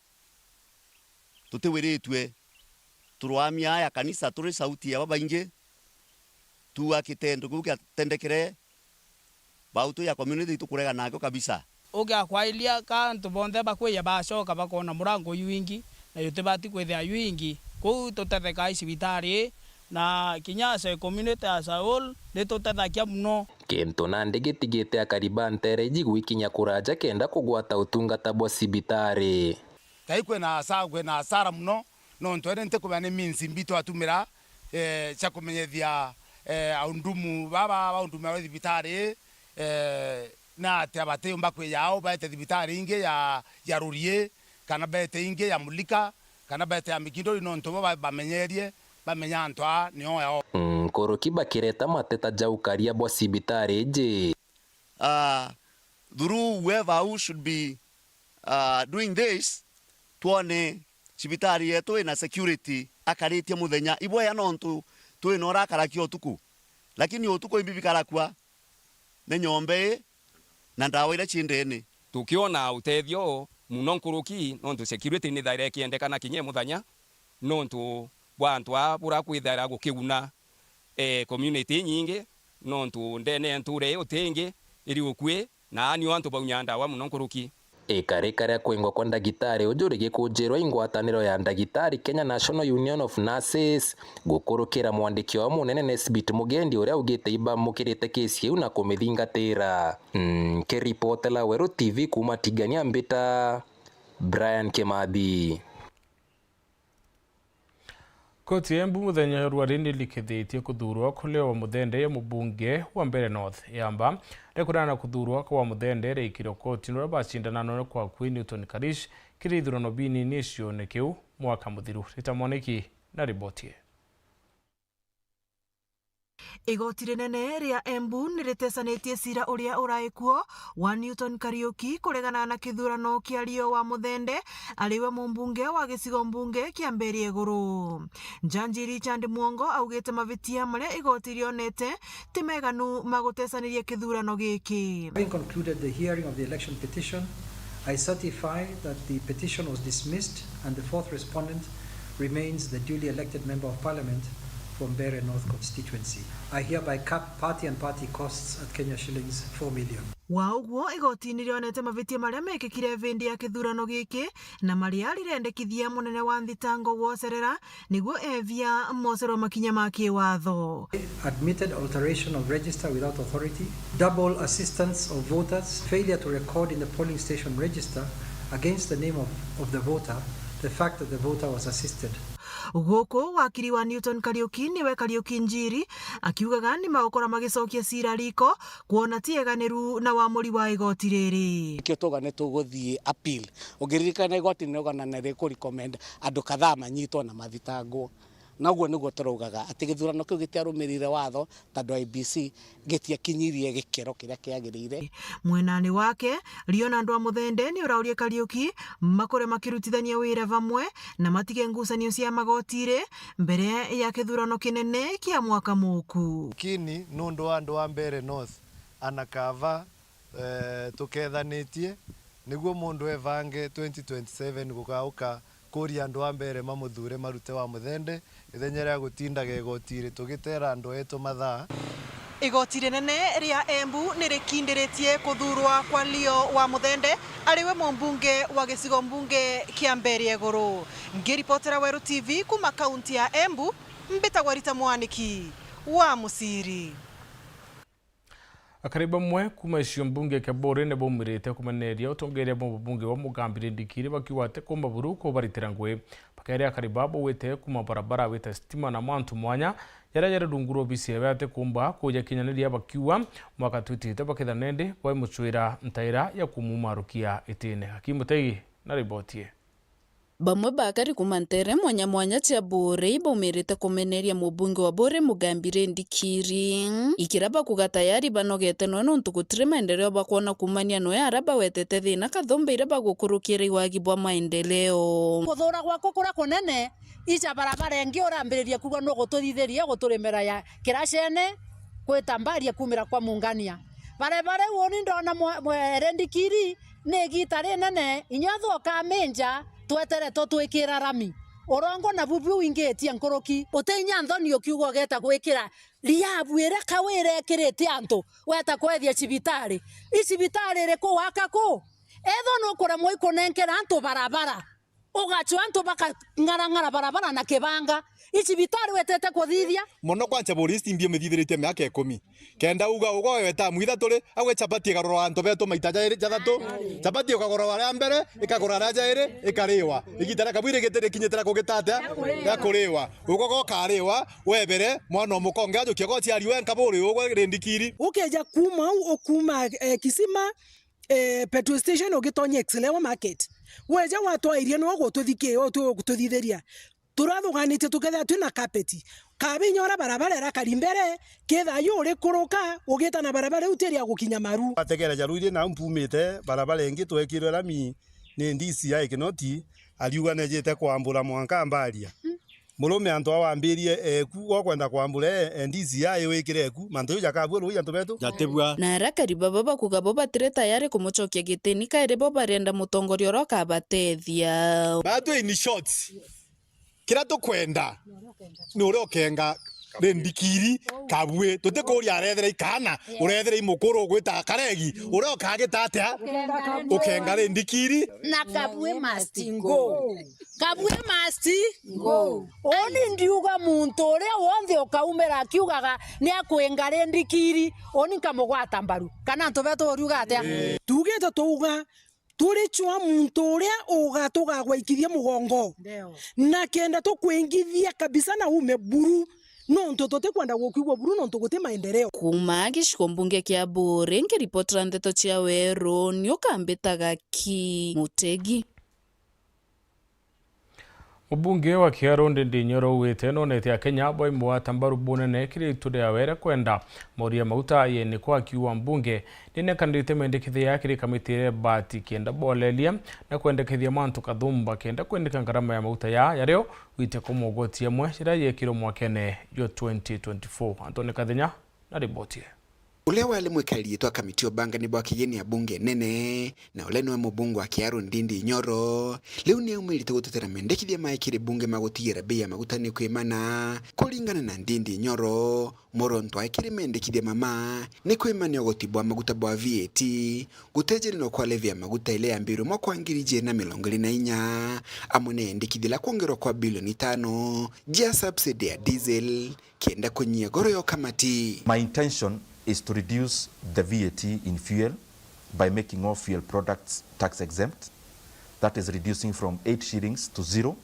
tutiwiritue turwamia ya kanisa turi sauti ya babaingi, tuuga kitendo kiu kiatendekere, bautu ya community itukurega nakio kabisa. Ugiakwailia ka antu bonthe bakwiya bacoka bakona murango yu ingi, na yutibati kwithia yu ingi. Kuu tutethekai cibitari, na kinya as a community as a whole, nitutethakia muno. Kintu nandi gitigite akari ba ntere iji gwikinya kuraja kenda kugwata utungata bwa cibitari. Kai kwina hasara, kwina hasara muno, nontu ene ntikumenya ni means mbi twatumira, eh, cia kumenyethia, eh, aundumu baba baundumira thibitari, eh, na atia batiumba kwija au baete thibitari ingi ya, ya Rurii, kana baete ingi ya Mulika, kana baete ya Mikinduri, nontu bo ba-, bamenyerie, bamenya antu aa nio yao. Nkuruki bakireta mateta ja ukaria bwa cibitari iji. Ah, through whoever who should be, ah, doing this, twone cibitari yetu ina security akaritie muthenya. Ibwea nontu twina uria akarakia utuku. Lakini utuku imbi bikarakua ni nyomba ii na ndawa iria ci ndene. Tukiona utethio muno nkuruki, nontu security ni thaira ikiendekana kinya muthenya, nontu bwa antu aa bura kwithaira gukiguna, eh, community inyingi, nontu ndene ya ntuura ii uti ingi iri ukui, na aa nio antu baunya ndawa muno nkuruki. Ikari karia kwingwa kwa ndagitari uju rigikunjirwa i ngwataniro ya ndagitari Kenya National Union of Nurses, gukurukira mwandiki wao munene Nesbit Mugendi uria augite ibamukirite kesi iu na kumithingatira. Nkiripotela Weru T V kuuma Tigania mbita Brian Kimathi. Koti ya Embu muthenya jwa rwari ni irikithitie kuthuurwa kwa Leo Wamuthende ya mubunge wa Mbeere North. Yamba rikunana kuthuurwa kwa Wamuthende riikirwe kotini uria bacindana none kwa akui Newton Karish kiri ithurano binini gicione kiu mwaka muthiru. Rita Mwaniki na riboti ii. Igoti rinene ria Embu ni ritecanitie cira uria urai kuo wa Newton Kariuki kuregana na kithurano kia Rio wa Muthende, ari we mumbunge wa gicigo mbunge kia Mberi Iguru. Njanji Richard Mwongo augite mavitia maria igoti rionete ti meganu ma gutecaniria kithurano giki. Having concluded the hearing of the election petition, I certify that the petition was dismissed and the fourth respondent remains the duly elected member of parliament for Mbeere North constituency. I hereby cap party and party costs at Kenya shillings four million. Wa uguo, igoti ni rionete mavitia maria mekikire vindi ya kithurano giki na maria rirendekithia munene wa nthitango gwocerera niguo eevia mocerwa makinya ma kiwatho. Admitted alteration of register without authority, double assistance of voters, failure to record in the polling station register against the name of, of the voter the fact that the voter was assisted. Guku wakiri wa Newton Kariuki niwe Kariuki Njiri akiugaga ni magukora magicokia cira riko kwona ti eganiru na wamuri wa igoti riri. Nikio tuga ni tuguthii appeal. Ungiririkana igoti ni riuga na ni riku recommend andu kadhaa manyitwo na mathitangwo. Na uguo niguo turaugaga ati githurano kiu gitiarumirire watho tondu I E B C gitiakinyirie gikero kiria kiagirire. Mwenani wake, Rio na andu a Muthende ni uraurie Kariuki makure makirutithania wira vamwe na matige ngucanio cia magoti iri mbere ya kithurano kinene kia mwaka muku. Lakini nundu wa andu a Mbeere North, anakava eh, tukethanitie, niguo mundu evange twenty twenty-seven gukauka kuria andu a Mbeere mamuthure marute wa Muthende, ithenya ria gutindaga igoti iri tugitera andu etu mathaa. Igoti rinene ria Embu ni rikindiritie kuthurwa kwa Rio wa Muthende ari we mumbunge wa gicigo mbunge kia Mbeere Iguru. Ngiripotera Weru T V kuma kaunti ya Embu, mbitagwa Rita Mwaniki wa Muciri. Akari bamwe kuuma gicigo mbunge kia Buuri ni baumirite kumeneria utongeria bwa mubunge wa Mugambi Rindikiri bakiuga ati kuumba buru kubaritira ngui. Bakeria akari baa baugite kuuma barabara wita stima na mantu mwanya jaria jari rungu rwa obisi yawe ati kuumba kujakinyaniria bakiuga mwaka twitite bakethira nindi bwaimucwira ntaira ya kumumarukia itine. Hakim Mutegi na riboti ii. Bamwe ba akari kuuma nteere mwanya mwanya cia Buuri baumirite kumeneria mubunge wa Buuri Mugambi Rindikiri. Ikira bakuga tayari banogete noe nontu gutiri maendeleo bakwona kuumania noe ara bawetete thina kathumba iria bagukurukira iwagi bwa maendeleo. Kuthuura gwakwa kuria kunene, ija barabara ingi urambiriria kuuga nugututhithiria guturimira ya Kiracene gwita Mbaria kuumira kwa Mungania. Barabara iu uuni ndona mwa-, mwa-, Rindikiri ni igiita rinene, inya uthuka minja tweteretwe twikira rami. Urongo nabu bwingitie nkuruki. Uti inya nthoni ukiuga ugeta gwikira riabu iria kawa irekirite antu, weta kwethia cibitari. I cibitari iriku waka ku? Ethwa nukuremwa ikunenkera antu barabara, ugacwa antu bakang'arang'ara barabara na kibanga. I cibitari wetete kuthithia? Mono kwanja Buuri East imbi umithithiritie miaka ikumi. Kenda uga uga we weta mwitha turi, agwe chapati ikarorwa antu betu maita jairi, jathatu. Chapati ikagurwa ria mbere, ikagurwa ria jairi, ikariwa. Igiita ria kabwiri gitiri kinyitira kugita atia? Ria kuriwa. Ugo gokariwa, webere, mwana umukonge ajukia gociari wenka Buuri ugwe Rindikiri. Ukeja kuuma au, ukuuma, eh, Kisima, eh, petrol station ugitonya Exlewa market. Weja watwairie niwe ugututhiki-, utu-, ugututhithiria. Turathuganitie tukethira twi na carpet. Kabinya uria barabara irakari mbere, ketha yu urikuruka, ugita na barabara iu tiri ya gukinya maru. Ategera jaru iri nau mpumite, barabara ingi twekirwe rami ni D C I Kinoti, ariuga nejite kwambura mwanka Mbaria. Murume antu awambirie eku, okwenda kwambura e, D C I wikire eku, mantu jau jakabua rui antu betu? Jatibua. Na arakari baba bakuga bo batiri tayari kumucokia gitini kairi bo barienda mutongoria uria ukabatethia. Batwi in short, kiria tukwenda ni uria ukenga Rindikiri kabui. Tutikuria arethera ikana, urethera imukuru ugwita Karegi, uria ukagita atia? Ukenga Rindikiri. Na kabui must go. Kabui must go. Uni ndiuga muntu uria wonthe ukaumira akiugaga ni akwinga Rindikiri, uni nkamugwata mbaru. Kana antu betu uriuga atia? Tugite tuuga turi cua muntu uria uga-, tugagwaikithia mugongo. Ndio. Na kenda tukwingithia kabisa na ume buru, nontu tutikwenda gukwigua buru nontu guti maendeleo. Kuuma gicigo mbunge kia Buuri, nkiripotera ndeto cia Weru, ni ukambitaga Ki Mutegi. Mubunge wa Kiaru Ndindi Nyoro augite nonete Akenya baimwata mbaru bunene kiri itu riawe ria kwenda mauria mauta yenikwa akiuga mbunge ninekanirite mendekithia kiri kamiti iria ibati kenda boleria na kwendekithia mantu kathumba kenda kwendeka ngarama ya mauta ya yario gwite kumugoti amwe iria yekirwe mwakene jwa twenty twenty-four. Anthony Kathenya na riboti ii. Uria wari mwikari giti wa kamiti ya ubangani bwa kigeni ya bunge nene, na uria niwe mubunge wa Kiaru Ndindi Nyoro, riu ni aumirite gutetera mendekithia mae kiri bunge ma gutigira bei ya maguta ni kwimana. Kuringana na Ndindi Nyoro, muronto ae kiri mendekithia mama ni kwimania ugoti bwa maguta bwa V A T, gutejeri no kwa levy ya maguta iria yambirwe mwaka wa ngiri ijiri na mirongo iri na inya, amwe na yendekithia la kwongerwa kwa bilioni itano jia subsidy ya diesel, kenda kunyia goro ya ukamati. My intention is to reduce the V A T in fuel by making all fuel products tax exempt. That is reducing from eight shillings to zero.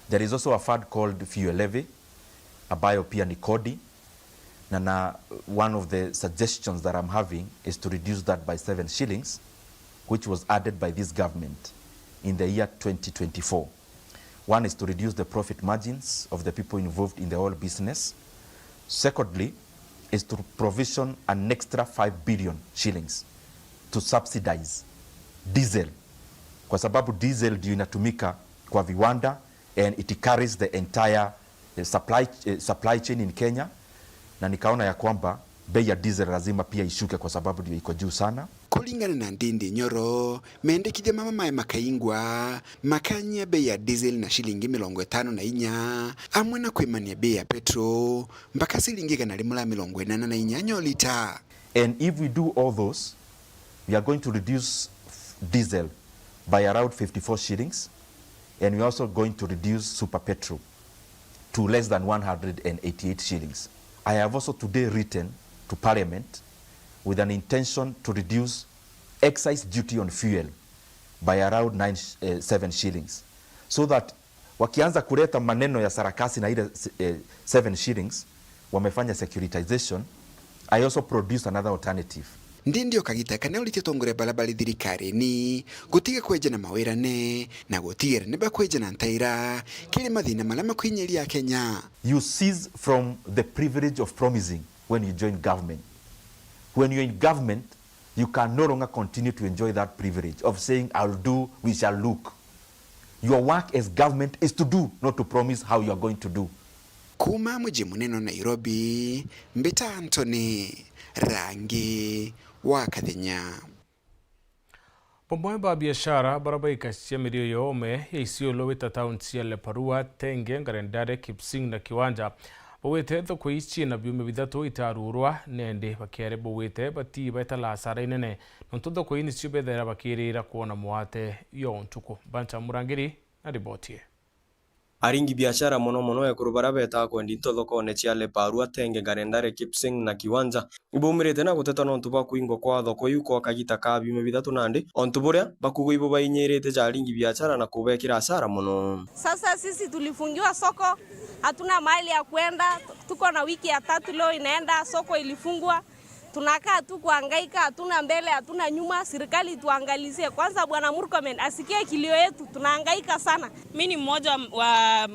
There is also a fund called fuel levy, ambayo pia ni kodi. Na, na one of the suggestions that I'm having is to reduce that by seven shillings, which was added by this government in the year twenty twenty-four. One is to reduce the profit margins of the people involved in the oil business. Secondly, is to provision an extra five billion shillings to subsidize diesel, kwa sababu diesel ndio inatumika kwa viwanda and it carries the entire, eh, supply, eh, supply chain in Kenya, na nikaona ya kwamba bei ya diesel lazima pia ishuke kwa sababu ndio iko juu sana. Kuringana na Ndindi Nyoro, mendekithia mama mae makaingwa makanyia bei ya diesel na shilingi mirongo itano na inya, amwe na kwimania bei ya petrol mpaka shilingi igana rimwe ria mirongo inana na inyanya o lita. And if we do all those, we are going to reduce diesel by around fifty-four shillings, and we are also going to reduce super petrol to less than one hundred and eighty-eight shillings. I have also today written to Parliament with an intention to reduce excise duty on fuel by around nine, eh, seven shillings, so that wakianza kuleta maneno ya sarakasi na ile, eh, seven shillings, wamefanya securitization, I also produce another alternative. Ndindi o kagita kana urite tongoria baria bari thirikarini gutiga kweja na mawirane na gutigira ni bakweja na ntaira kiri mathina maria makwinyiria Akenya. You cease from the privilege of promising when you join government. When you're in government, you can no longer continue to enjoy that privilege of saying, "I'll do, we shall look." Your work as government is to do, not to promise how you are going to do. Kuuma muji munene wa Nairobi, mbita Anthony Rangi wa Kathenya. Bamwe ba biashara baria baikacia mirio yome ya Isiolo wita tauni cia Leparua, Tenge, Ngarendare, Kipsing na Kiwanja baugite thoko ii ciina biumia bithatu itarurwa, nendi bakiari baugite bati baetala hasara inene nontu thoko ii nicio bethaira bakirira kwona mwate yo ntuku. Bancha Murangiri na riboti ii. Aringi biashara mono mono ekuru baria betaa kwendia into thokone cia Leparua, Tenge, Ngarendare, Kipsing na Kiwanja ibaumirite na guteta nontu bwa kuingwa kwa thoko iu kwa kagita ka biumia bithatu nandi, ontu buria bakuuga ibo bainyirite ja aringi biashara na kubekira hasara mono. Sasa sisi tulifungiwa soko, hatuna mahali ya kuenda, tuko na wiki ya tatu leo inaenda, soko ilifungwa. Tunakaa tu kuhangaika, hatuna mbele, hatuna nyuma. Serikali tuangalizie kwanza, Bwana Murkomen asikie kilio yetu, tunahangaika sana. Mi ni mmoja wa, wa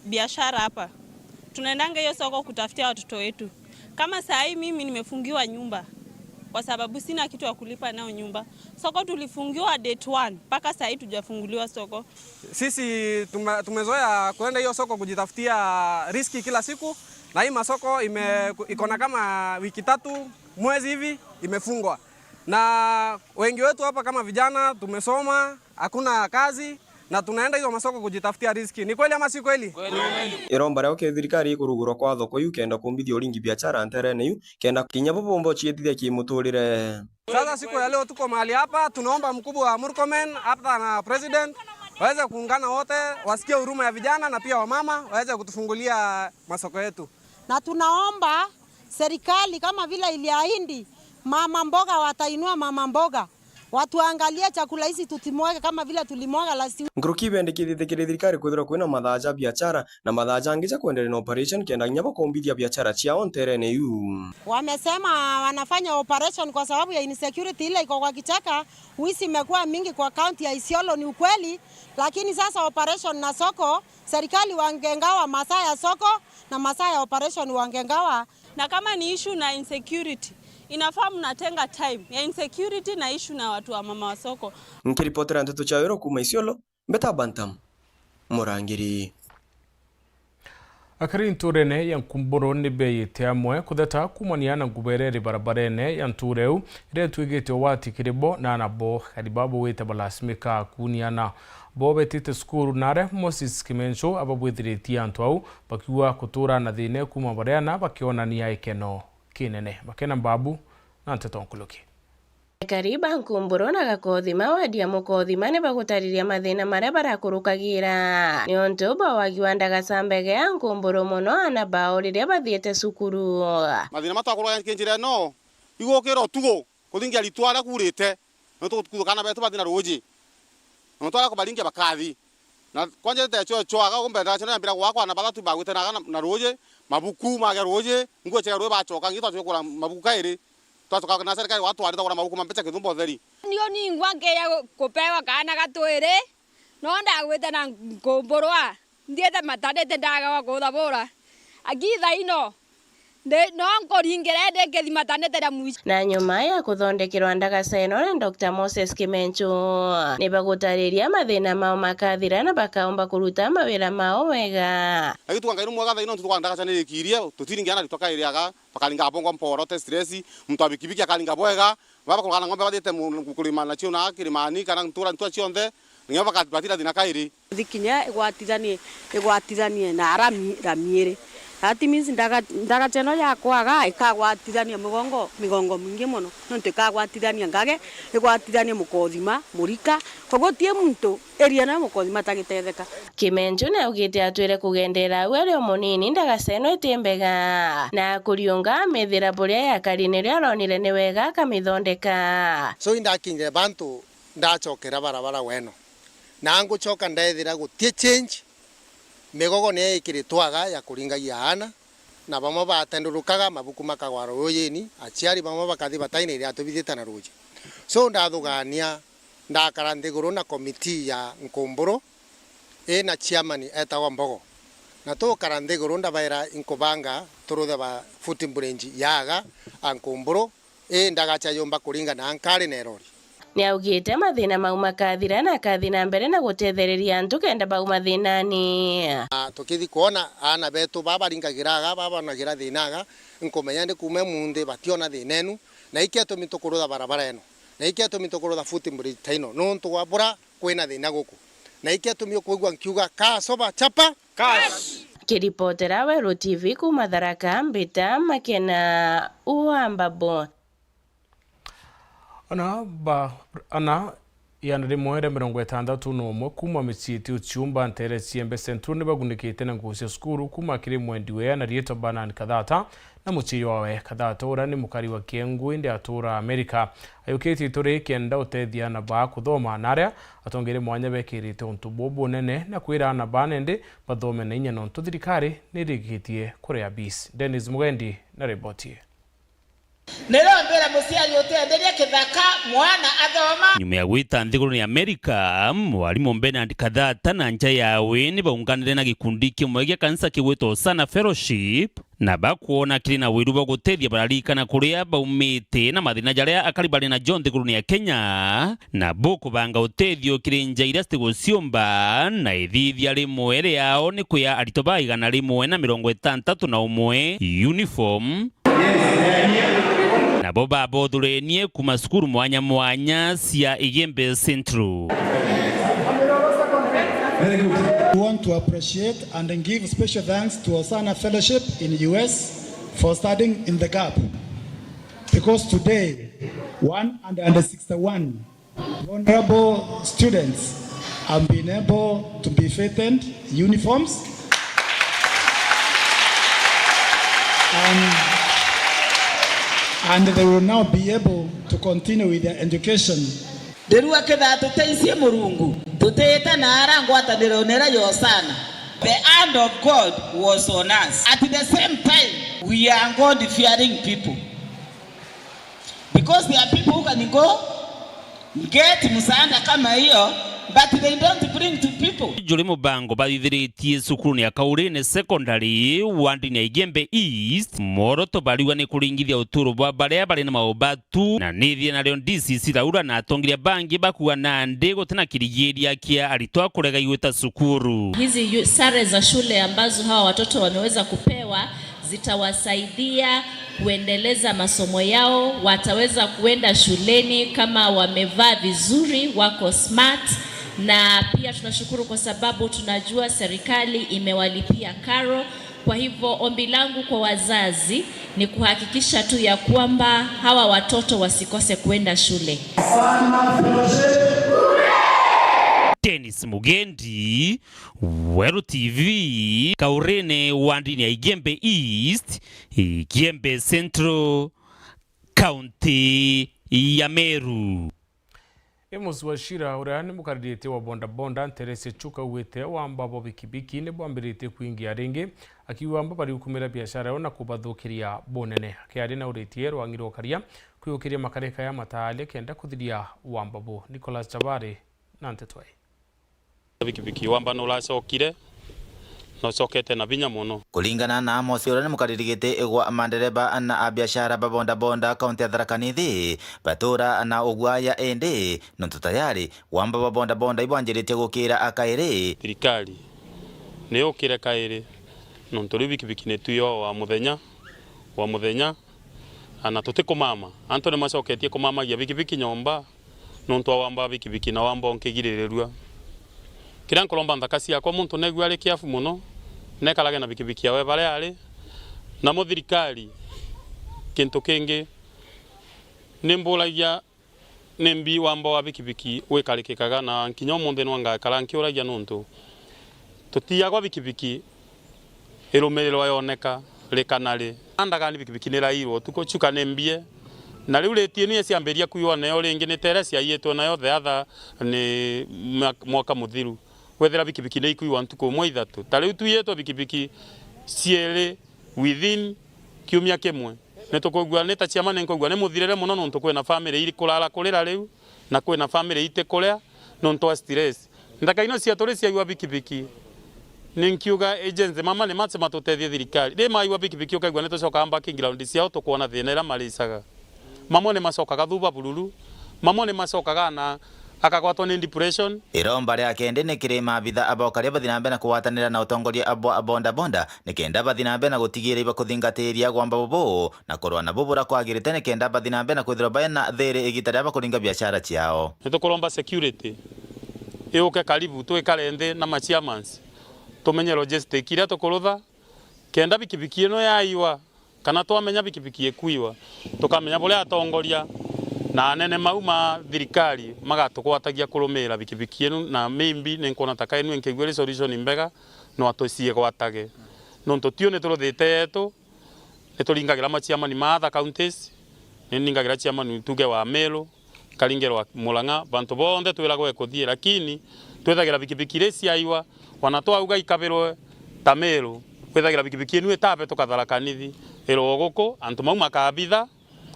biashara hapa, tunaendanga hiyo soko kutafutia watoto wetu. Kama saa hii mimi nimefungiwa nyumba kwa sababu sina kitu ya kulipa nayo nyumba. Soko tulifungiwa date one, mpaka saa hii tujafunguliwa soko. Sisi tume-, tumezoea kuenda hiyo soko kujitafutia riski kila siku, na hii masoko ime-, iko na kama wiki tatu, mwezi hivi imefungwa, na wengi wetu hapa kama vijana tumesoma, hakuna kazi, na tunaenda hizo masoko kujitafutia riski. Ni kweli ama si kweli? Iromba riao ki thirikari ikurugurwa kwa thoko iu kenda kumbithia uringi biashara nterene iu, kenda kinya bo bomba uciitithia kimuturire. Sasa siku ya leo tuko mahali hapa, tunaomba mkubwa wa Murkomen hata na president waweze kuungana wote, wasikie huruma ya vijana na pia wamama waweze kutufungulia masoko yetu. Na tunaomba serikali kama vile iliahidi, mama mboga watainua mama mboga. Watuangalie chakula hizi tutimwage kama vile tulimwaga last week. Nkuruki ibendekithite kiri thirikari kwithirwa kwina mathaa ja biachara na mathaa jangi ja kwenderea na operation kenda kinya bakombithia biachara ciao nterene iu. Wamesema wanafanya operation kwa sababu ya insecurity ile iko kwa kichaka. Wizi imekuwa mingi kwa kaunti ya Isiolo, ni ukweli, lakini sasa operation na soko, serikali wangengawa masaa ya soko na masaa ya operation wangengawa. Na kama ni issue na insecurity, inafaa mnatenga time ya insecurity na issue na watu wa mama wa soko. Nkiripotera nteto cia Wero kuuma Isiolo, Mbeta Bantam, Murangiri. Akari nturene ya Nkumburu ni beeyite amwe kutheta kuumania na ngubereri barabarene ya ntuura iu iria itwigite ugwati kiri bo na ana bo, kari babo wite balasimika kuuniana. Bo betite cukuru nare Moses Kimencho ababwithiritie antu au bakiuga kutuura na thiina kuuma bariana bakionania ikeno kinene. Bakena Mbabu na nteto nkuluki. Akari ba Nkumburu na Gakothima wadi ya Mukothima ni bagutariria mathina maria barakurukagira niuntu bwa wagi wa ndagaca mbege ya Nkumburu mono ana bao riria bathiite cukuru. Mathina matwakurukagira njira ino igukira utugu. Kuthingia aritwa aria kuurite, niuntu gukuthukana betu bathi na ruuji. Na niuntu aria kubaringia bakathi. Na kwanja ite cho cho aga umbe ndaraca nambira gwakwa na bathatu bagwite na aga na, na ruuji, mabuku mage ruuji, nguo cia ruuji bachoka, ngi twachoka kugura mabuku kairi. Twachoka na serikali watwarite kugura mabuku ma mbeca kithumba utheri. Nio ningwa nkeya kupewa kaana ga twiri, no ndagwite na nkumburwa. Nthiite maternity ndagawa kuthabura. Aki thaino, ndi, no nkuringire ndi nkithi maternity ria mwisho. Na nyuma ya kuthondekerwa ndagaca ino na Doctor Moses Kimencho, ni bagutariria mathina mao makathira na bakaumba kuruta mawira mao wega. Na gituka Ngai ni mwega thaino, ntutuka ndagaca ni rikirie, tutiringia na ritwa kairi aga, bakaringa bongo mporo, te stress, muntu wa bikibiki akaringa bwega, baba kurugana ng'ombe bathiite mu-, kurima nacio na kirimani kana ntura, ntura cionthe, niyo bakabatira thina kairi. Thikinya igwatithanie, igwatithanie na ara mi-, rami iri. That means ndaga-, ndagaca ino yakwaga ikagwatithania migongo, migongo mingi mono. Nontu ikagwatithania Ngage, igwatithanie Mukothima, Murika. Koguo guti muntu area nayo Mukothima atagitetheka. Kimencho ni augite atwire kugendera au ari o munini ndagaca ino iti mbega, na akuriunga amithira buria yakari nirio aronire ni wega akamithondeka. So indakinyire bantu ndachokera barabara weno. Na nguchoka ndethira guti change, migogo niyo ikiritwaga ya kuringagia aana, na bamwe batendurukaga, mabuku makagwa ruujini, aciari bamwe bakathi bataina iriatu bithite na ruuji. So ndathugania, ndakara nthiguru na committee ya Nkumburu, ina chairman etagwa Mbogo. Na tukara nthiguru ndabaira inkubanga turuthe ba footbridge yaga a Nkumburu, Ii ndagacha yumba kuringana na nkari na irori. Niaugite mathina mau makathira na akathi na mbere na gutethereria antu kenda bauma thinani. Na tukithi kwona aana betu baba baringagira aga, baba bonagira thina aga, nkumenya ndi kuuma munthi bationa thina enu, na iki atumi tukurutha barabara eno, na iki atumi tukurutha footbridge ta ino, nuntu wa bura kwina thina guku, na iki atumi ukwigua nkiuga, "Kasoba chapa!" Cash! Kiripotera Weru T V kuuma Tharaka, mbita Makena wa Mbabu. Ana ba, ana igana rimwe ria mirongo itantatu na umwe kuuma micii iti uciumba ntere cia Embe Central ni bagunikite na nguo cia cukuru kuuma kiri mwendi wa iana riitwa Bernard Kathata na mucii wawe. Kathata uria ni mukari wa Kiengu indi atuura Amerika. Ayukitie ituri kenda utethia ana baa kuthoma, na aria atongeria mwanya bekirite untu bubu bunene na kwira ana baa nende bathome na inya nontu thirikari ni irikitie kuria bisi. Dennis Mugendi na riboti ii. Nirio mbira muciari utenderia kithaka mwana athoma. Nyuma ya gwita nthiguruni ya Amerika, mwarimu Bernard Kathata na nja yawe ni baunganire na gikundi kimwe gia kanisa kigwitwa Hosanna Fellowship, na bakwona kiri na wiru bwa gutethia bararirikana kuria baumite na mathina jaria akari bari najo nthiguruni ya Kenya, na bukubanga utethio kiri nja iria citiguciumba, na ithithia rimwe riao ni kwia aritwa ba igana rimwe na mirongo itantatu na umwe uniform, nabo babothurenie kuuma cukuru mwanya mwanya cia Igembe Central. We want to appreciate and give special thanks to Hosanna Fellowship in U S for standing in the gap, because today one hundred sixty-one vulnerable students have been able to be fitted uniforms, and, and they will now be able to continue with their education Ndirua kethira tuteicie Murungu, tutiite na ara ngwataniro nera Yosana. The hand of God was on us. At the same time, we are God-fearing people. Because there are people who can go get msaada kama hiyo, but they don't bring to people. Juri mubango bathithiritie cukurune ya Kaurine Secondary, wandini ya Igembe East, mworoto bariuga ni kuringithia uturo bwa baria bari na maubatu, na nithie nario D C C Laura na atongeria bangi bakuga nandi gutina kirigiria kia aritwa kurega igwita cukuru. Hizi yu-, sare za shule ambazo hawa watoto wameweza kupewa zitawasaidia kuendeleza masomo yao, wataweza kuenda shuleni kama wamevaa vizuri, wako smart, na pia tunashukuru kwa sababu tunajua serikali imewalipia karo. Kwa hivyo, ombi langu kwa wazazi ni kuhakikisha tu ya kwamba hawa watoto wasikose kuenda shule. Dennis Mugendi, Weru T V, Kaurene, wandini ya Igembe East, Igembe Central, County ya Meru. Amos Wachira, uria ni mukariritie wa bodaboda ntere cia Chuka, augite wamba bwa bikibiki ni bwambiritie kwingia ringi, akiuga amba bari gukumira biashara yao na kubathukiria bunene. Akiaria na uritie rwang'i rwa ukaria kwiukiria makareka ya mataale kenda kuthiria wamba bu. Nicholas Chabari na nteto ii. Bikibiki wamba nuracokire, na ucokete na vinya mono. Kuringana na Amos, uria ni mukariri giti gwa mandereba na abiashara ba bodaboda kaunti ya Tharaka Nithi, batura na uguaya indi nontu tayari wamba ba bodaboda ibwanjiritie gukira akairi. Thirikari ni yukire kairi, nontu riu bikibiki ni tuyo wa muthenya, wa muthenya, na tutikumama. Antu ni macoketie kumamagia bikibiki nyomba, nontu wa wamba bikibiki na wamba unkigiririrua. Kiria nkuromba nthaka ciakwa, muntu neegua ari kiafu mono, nekarage na bikibiki yawe baria ari, namo thirikari, kintu kingi, ni mburagia nimbi wamba wa bikibiki wikarikikaga, na kinya umunthi no ngakara nkiuragia, nontu tutiagwa bikibiki irumirirwa yoneka ri kana ri. Andagani bikibiki ni rairwe utuku, Chuka ni mbie, na riu riti inu iciambiria kuiwa nayo ringi ni ta iria ciaiyitwe nayo the other ni mwa-, mwaka muthiru. Wethira bikibiki ni ikuiwa ntuku imwe ithatu. Ta riu tuiyitwe bikibiki ciiri within kiumia kimwe. Ni tukugua, ni ta ciama ni nkugua ni muthirire mono, nontu kwina family iri kurara kurira riu, na kwina family itikuria nontu wa stress. Nthaka ino cia turi ciaiwa bikibiki, ni nkiuga agency mama ni mace matutethie thirikari. Ri maiwa bikibiki ukaigua ni tucokaga banking ground ciao tukwona thina iria maricaga. Mamwe ni macokaga thuba bururu, mamwe ni macokaga na akagwatwa ni depression. Iromba ria kendi ni kiri maabitha aba ukaria bathi na mbere na kugwatanira na utongoria bwa bodaboda, ni kenda bathi na mbere na gutigiira ibakuthingatiria gwamba bubu na kurwa na bubura kwagirite, ni kenda bathi na mbere na kwithirwa baina thiri igita riria bakuringa biashara ciao. Ni tukuromba security iuke karibu, twikare nthi na ma chairmans, tumenye logistic iria tukurutha, kenda bikibiki ino yaiwa, kana twamenya bikibiki ikuiwa, tukamenya buria atongoria na anene mau ma thirikari magatugwatagia kurumiira bikibiki inu, na maybe ni nkwona ta kainu inkigua iri solution mbega, no atuciigwatage. Nontu tiu ni turuthite yetu, ni turingagira maciamani ma other counties, ni ningagira chairman tuge wa Meru, karingirwa Murang'a, bantu bonthe twiragwa ikuthii, lakini twithagira bikibiki ri ciaiwa, wana twauga ikabirwe ta Meru, kwithagira bikibiki inu itabe tukathara kanithi, irwo guku, antu mau makabitha,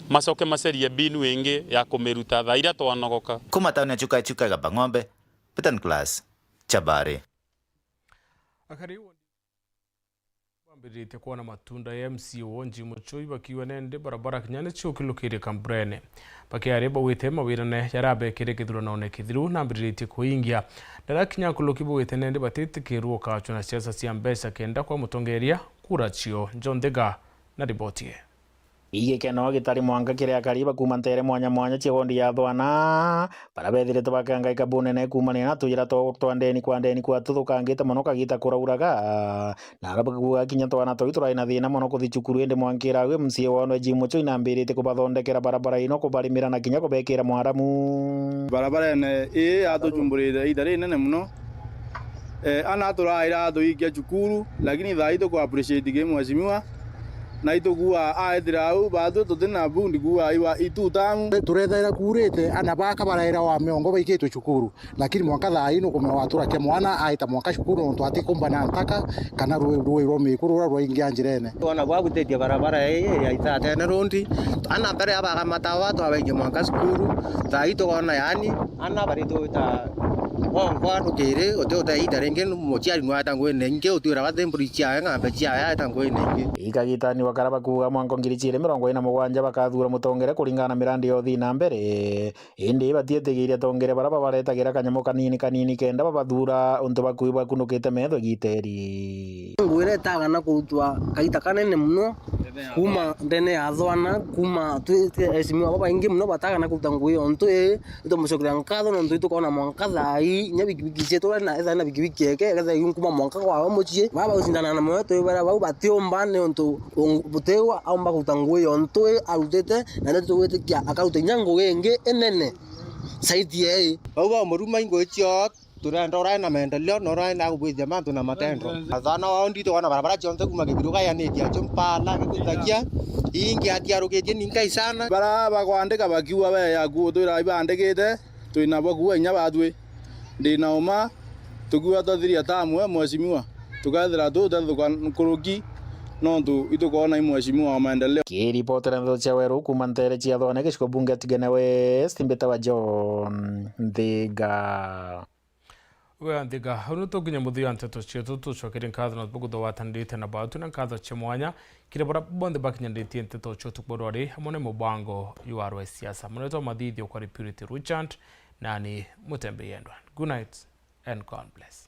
macoke macerie mbinu ingi ya kumiruta thaa iria twanogoka. Kuma tauni ya Chuka Chuka Gamba Ng'ombe, Peter Nicholas, Chabari. Akari Bambiritie kwona matunda ya M C A wa Njimuchui bakiuga nendi barabara kinya ni ciukilukirie kamburene. Bakiaria baugite mawirane yarabekire githuranone kithiru na ambiritie kuingia. Ndarakinya nkuluki baugite nendi batitikirwo ukachwa na siasa cia mbeca kenda kwa mutongeria kura cio. John Thega na riboti ii. Igikeno gitari mwanka kiri akari ba kuuma nteere mwanya mwanya cia wondi ya Thwana, baria beethiritwe bakangaika bunene kuumania na tuyira twao twa ndeni kwa ndeni kwa tuthukangite mono kagita kurauraga. Na aria bakuuga kinya twana tau turai na thina mono kuthi cukuru, indi mwankira au M C A wao Eugene Muchoi nambiritie kubathondekera barabara ino, kubarimira na kinya kubekira mwaramu. Barabarene ii yatucumburire iita rinene mono. Eh, ana turaira athuikia cukuru, lakini thaa ii tuku appreciate ki mheshimiwa, Na itukua aethira au, bathu tuti na bundi kua iwa itu tamu. Turethaira kuurite, ana baka baraira wa miongo baikitwe cukuru, lakini mwanka thaa ii nukumenya watura kia mwana aita mwanka cukuru nontu atikumba na ntaka kana rui, rui rwa miku rura rwaingia njirene. Twona bwabutitie barabara ii ya Ithatene Road, ana mbere abaga matawa twabaikia mwanka cukuru, thaa ii tukona yani ana bari twita bongwa tukiri uti uteita ringi muciari nwaeta nguine ingi utwiraga thimburi ciawe ng'ambe ciawe aeta nguine ingi. Ikagitani bakara bakuuga mwanka ngiri ciiri mirongo iri na mugwanja bakathura mutongere kuringana na mirandi ya uthii na mbere. Indi batietigiiria atongere bara babaretagira kanyamo kanini kanini kenda babathuura untu bakui bakunukite metho igiita iri. Ngui iria itagana kurutwa kaita kanene mono kuuma ndene ya Athwana, kuuma twi, twi eheshimiwa babaingi mono batagana kuruta ngui iyo. Untu ii, itumucokeria nkatho nontu itukona mwanka thaa ii, inya bikibiki cietu na etha na bikibiki eke, eketha iu kuuma mwanka kwawe mucii. Baba gucindana na mwetu bara bau batiumba ni untu ung-, butiu aumba kuruta ngui iyo untu ii arutite, na ndio tugwitikia akaruta inya ngui ingi inene zaidi ya ii. Bau bamuruma ingui ciao, turenda urai na maendeleo na urai na kubwithia mantu na matendo. Athwana wao nditugona barabara cionthe kuuma Githiru kayanitie acio mpala gikutakia ingi atiarukitie ninkai sana. Bara bakwandika bakiuga we yaku utwira ibandikite, twina bo kuuga inya batwi. Ndina uma, tukiuga twathiria tamu we mheshimiwa, tukethira tutethuka nkuruki, nontu itukwona i mheshimiwa wa maendeleo. Kiripotera ndeto cia Weru kuuma ntere cia Thone, gicigo bunge Tigania West, mbitawa John Nthiga. Wega Nthiga, au nitukinya muthia wa nteto cietu, tucokerie nkatho na bukuthuwatanirite na batu na nkatho cia mwanya kiri baria bonthe bakinyanitie nteto cia utuku bwa rwari, amwe ni mubango jwa rwa siasa. Munetwa Mathithio kwa Purity Richard, nani Mutembe Yendwa. Good night and God bless.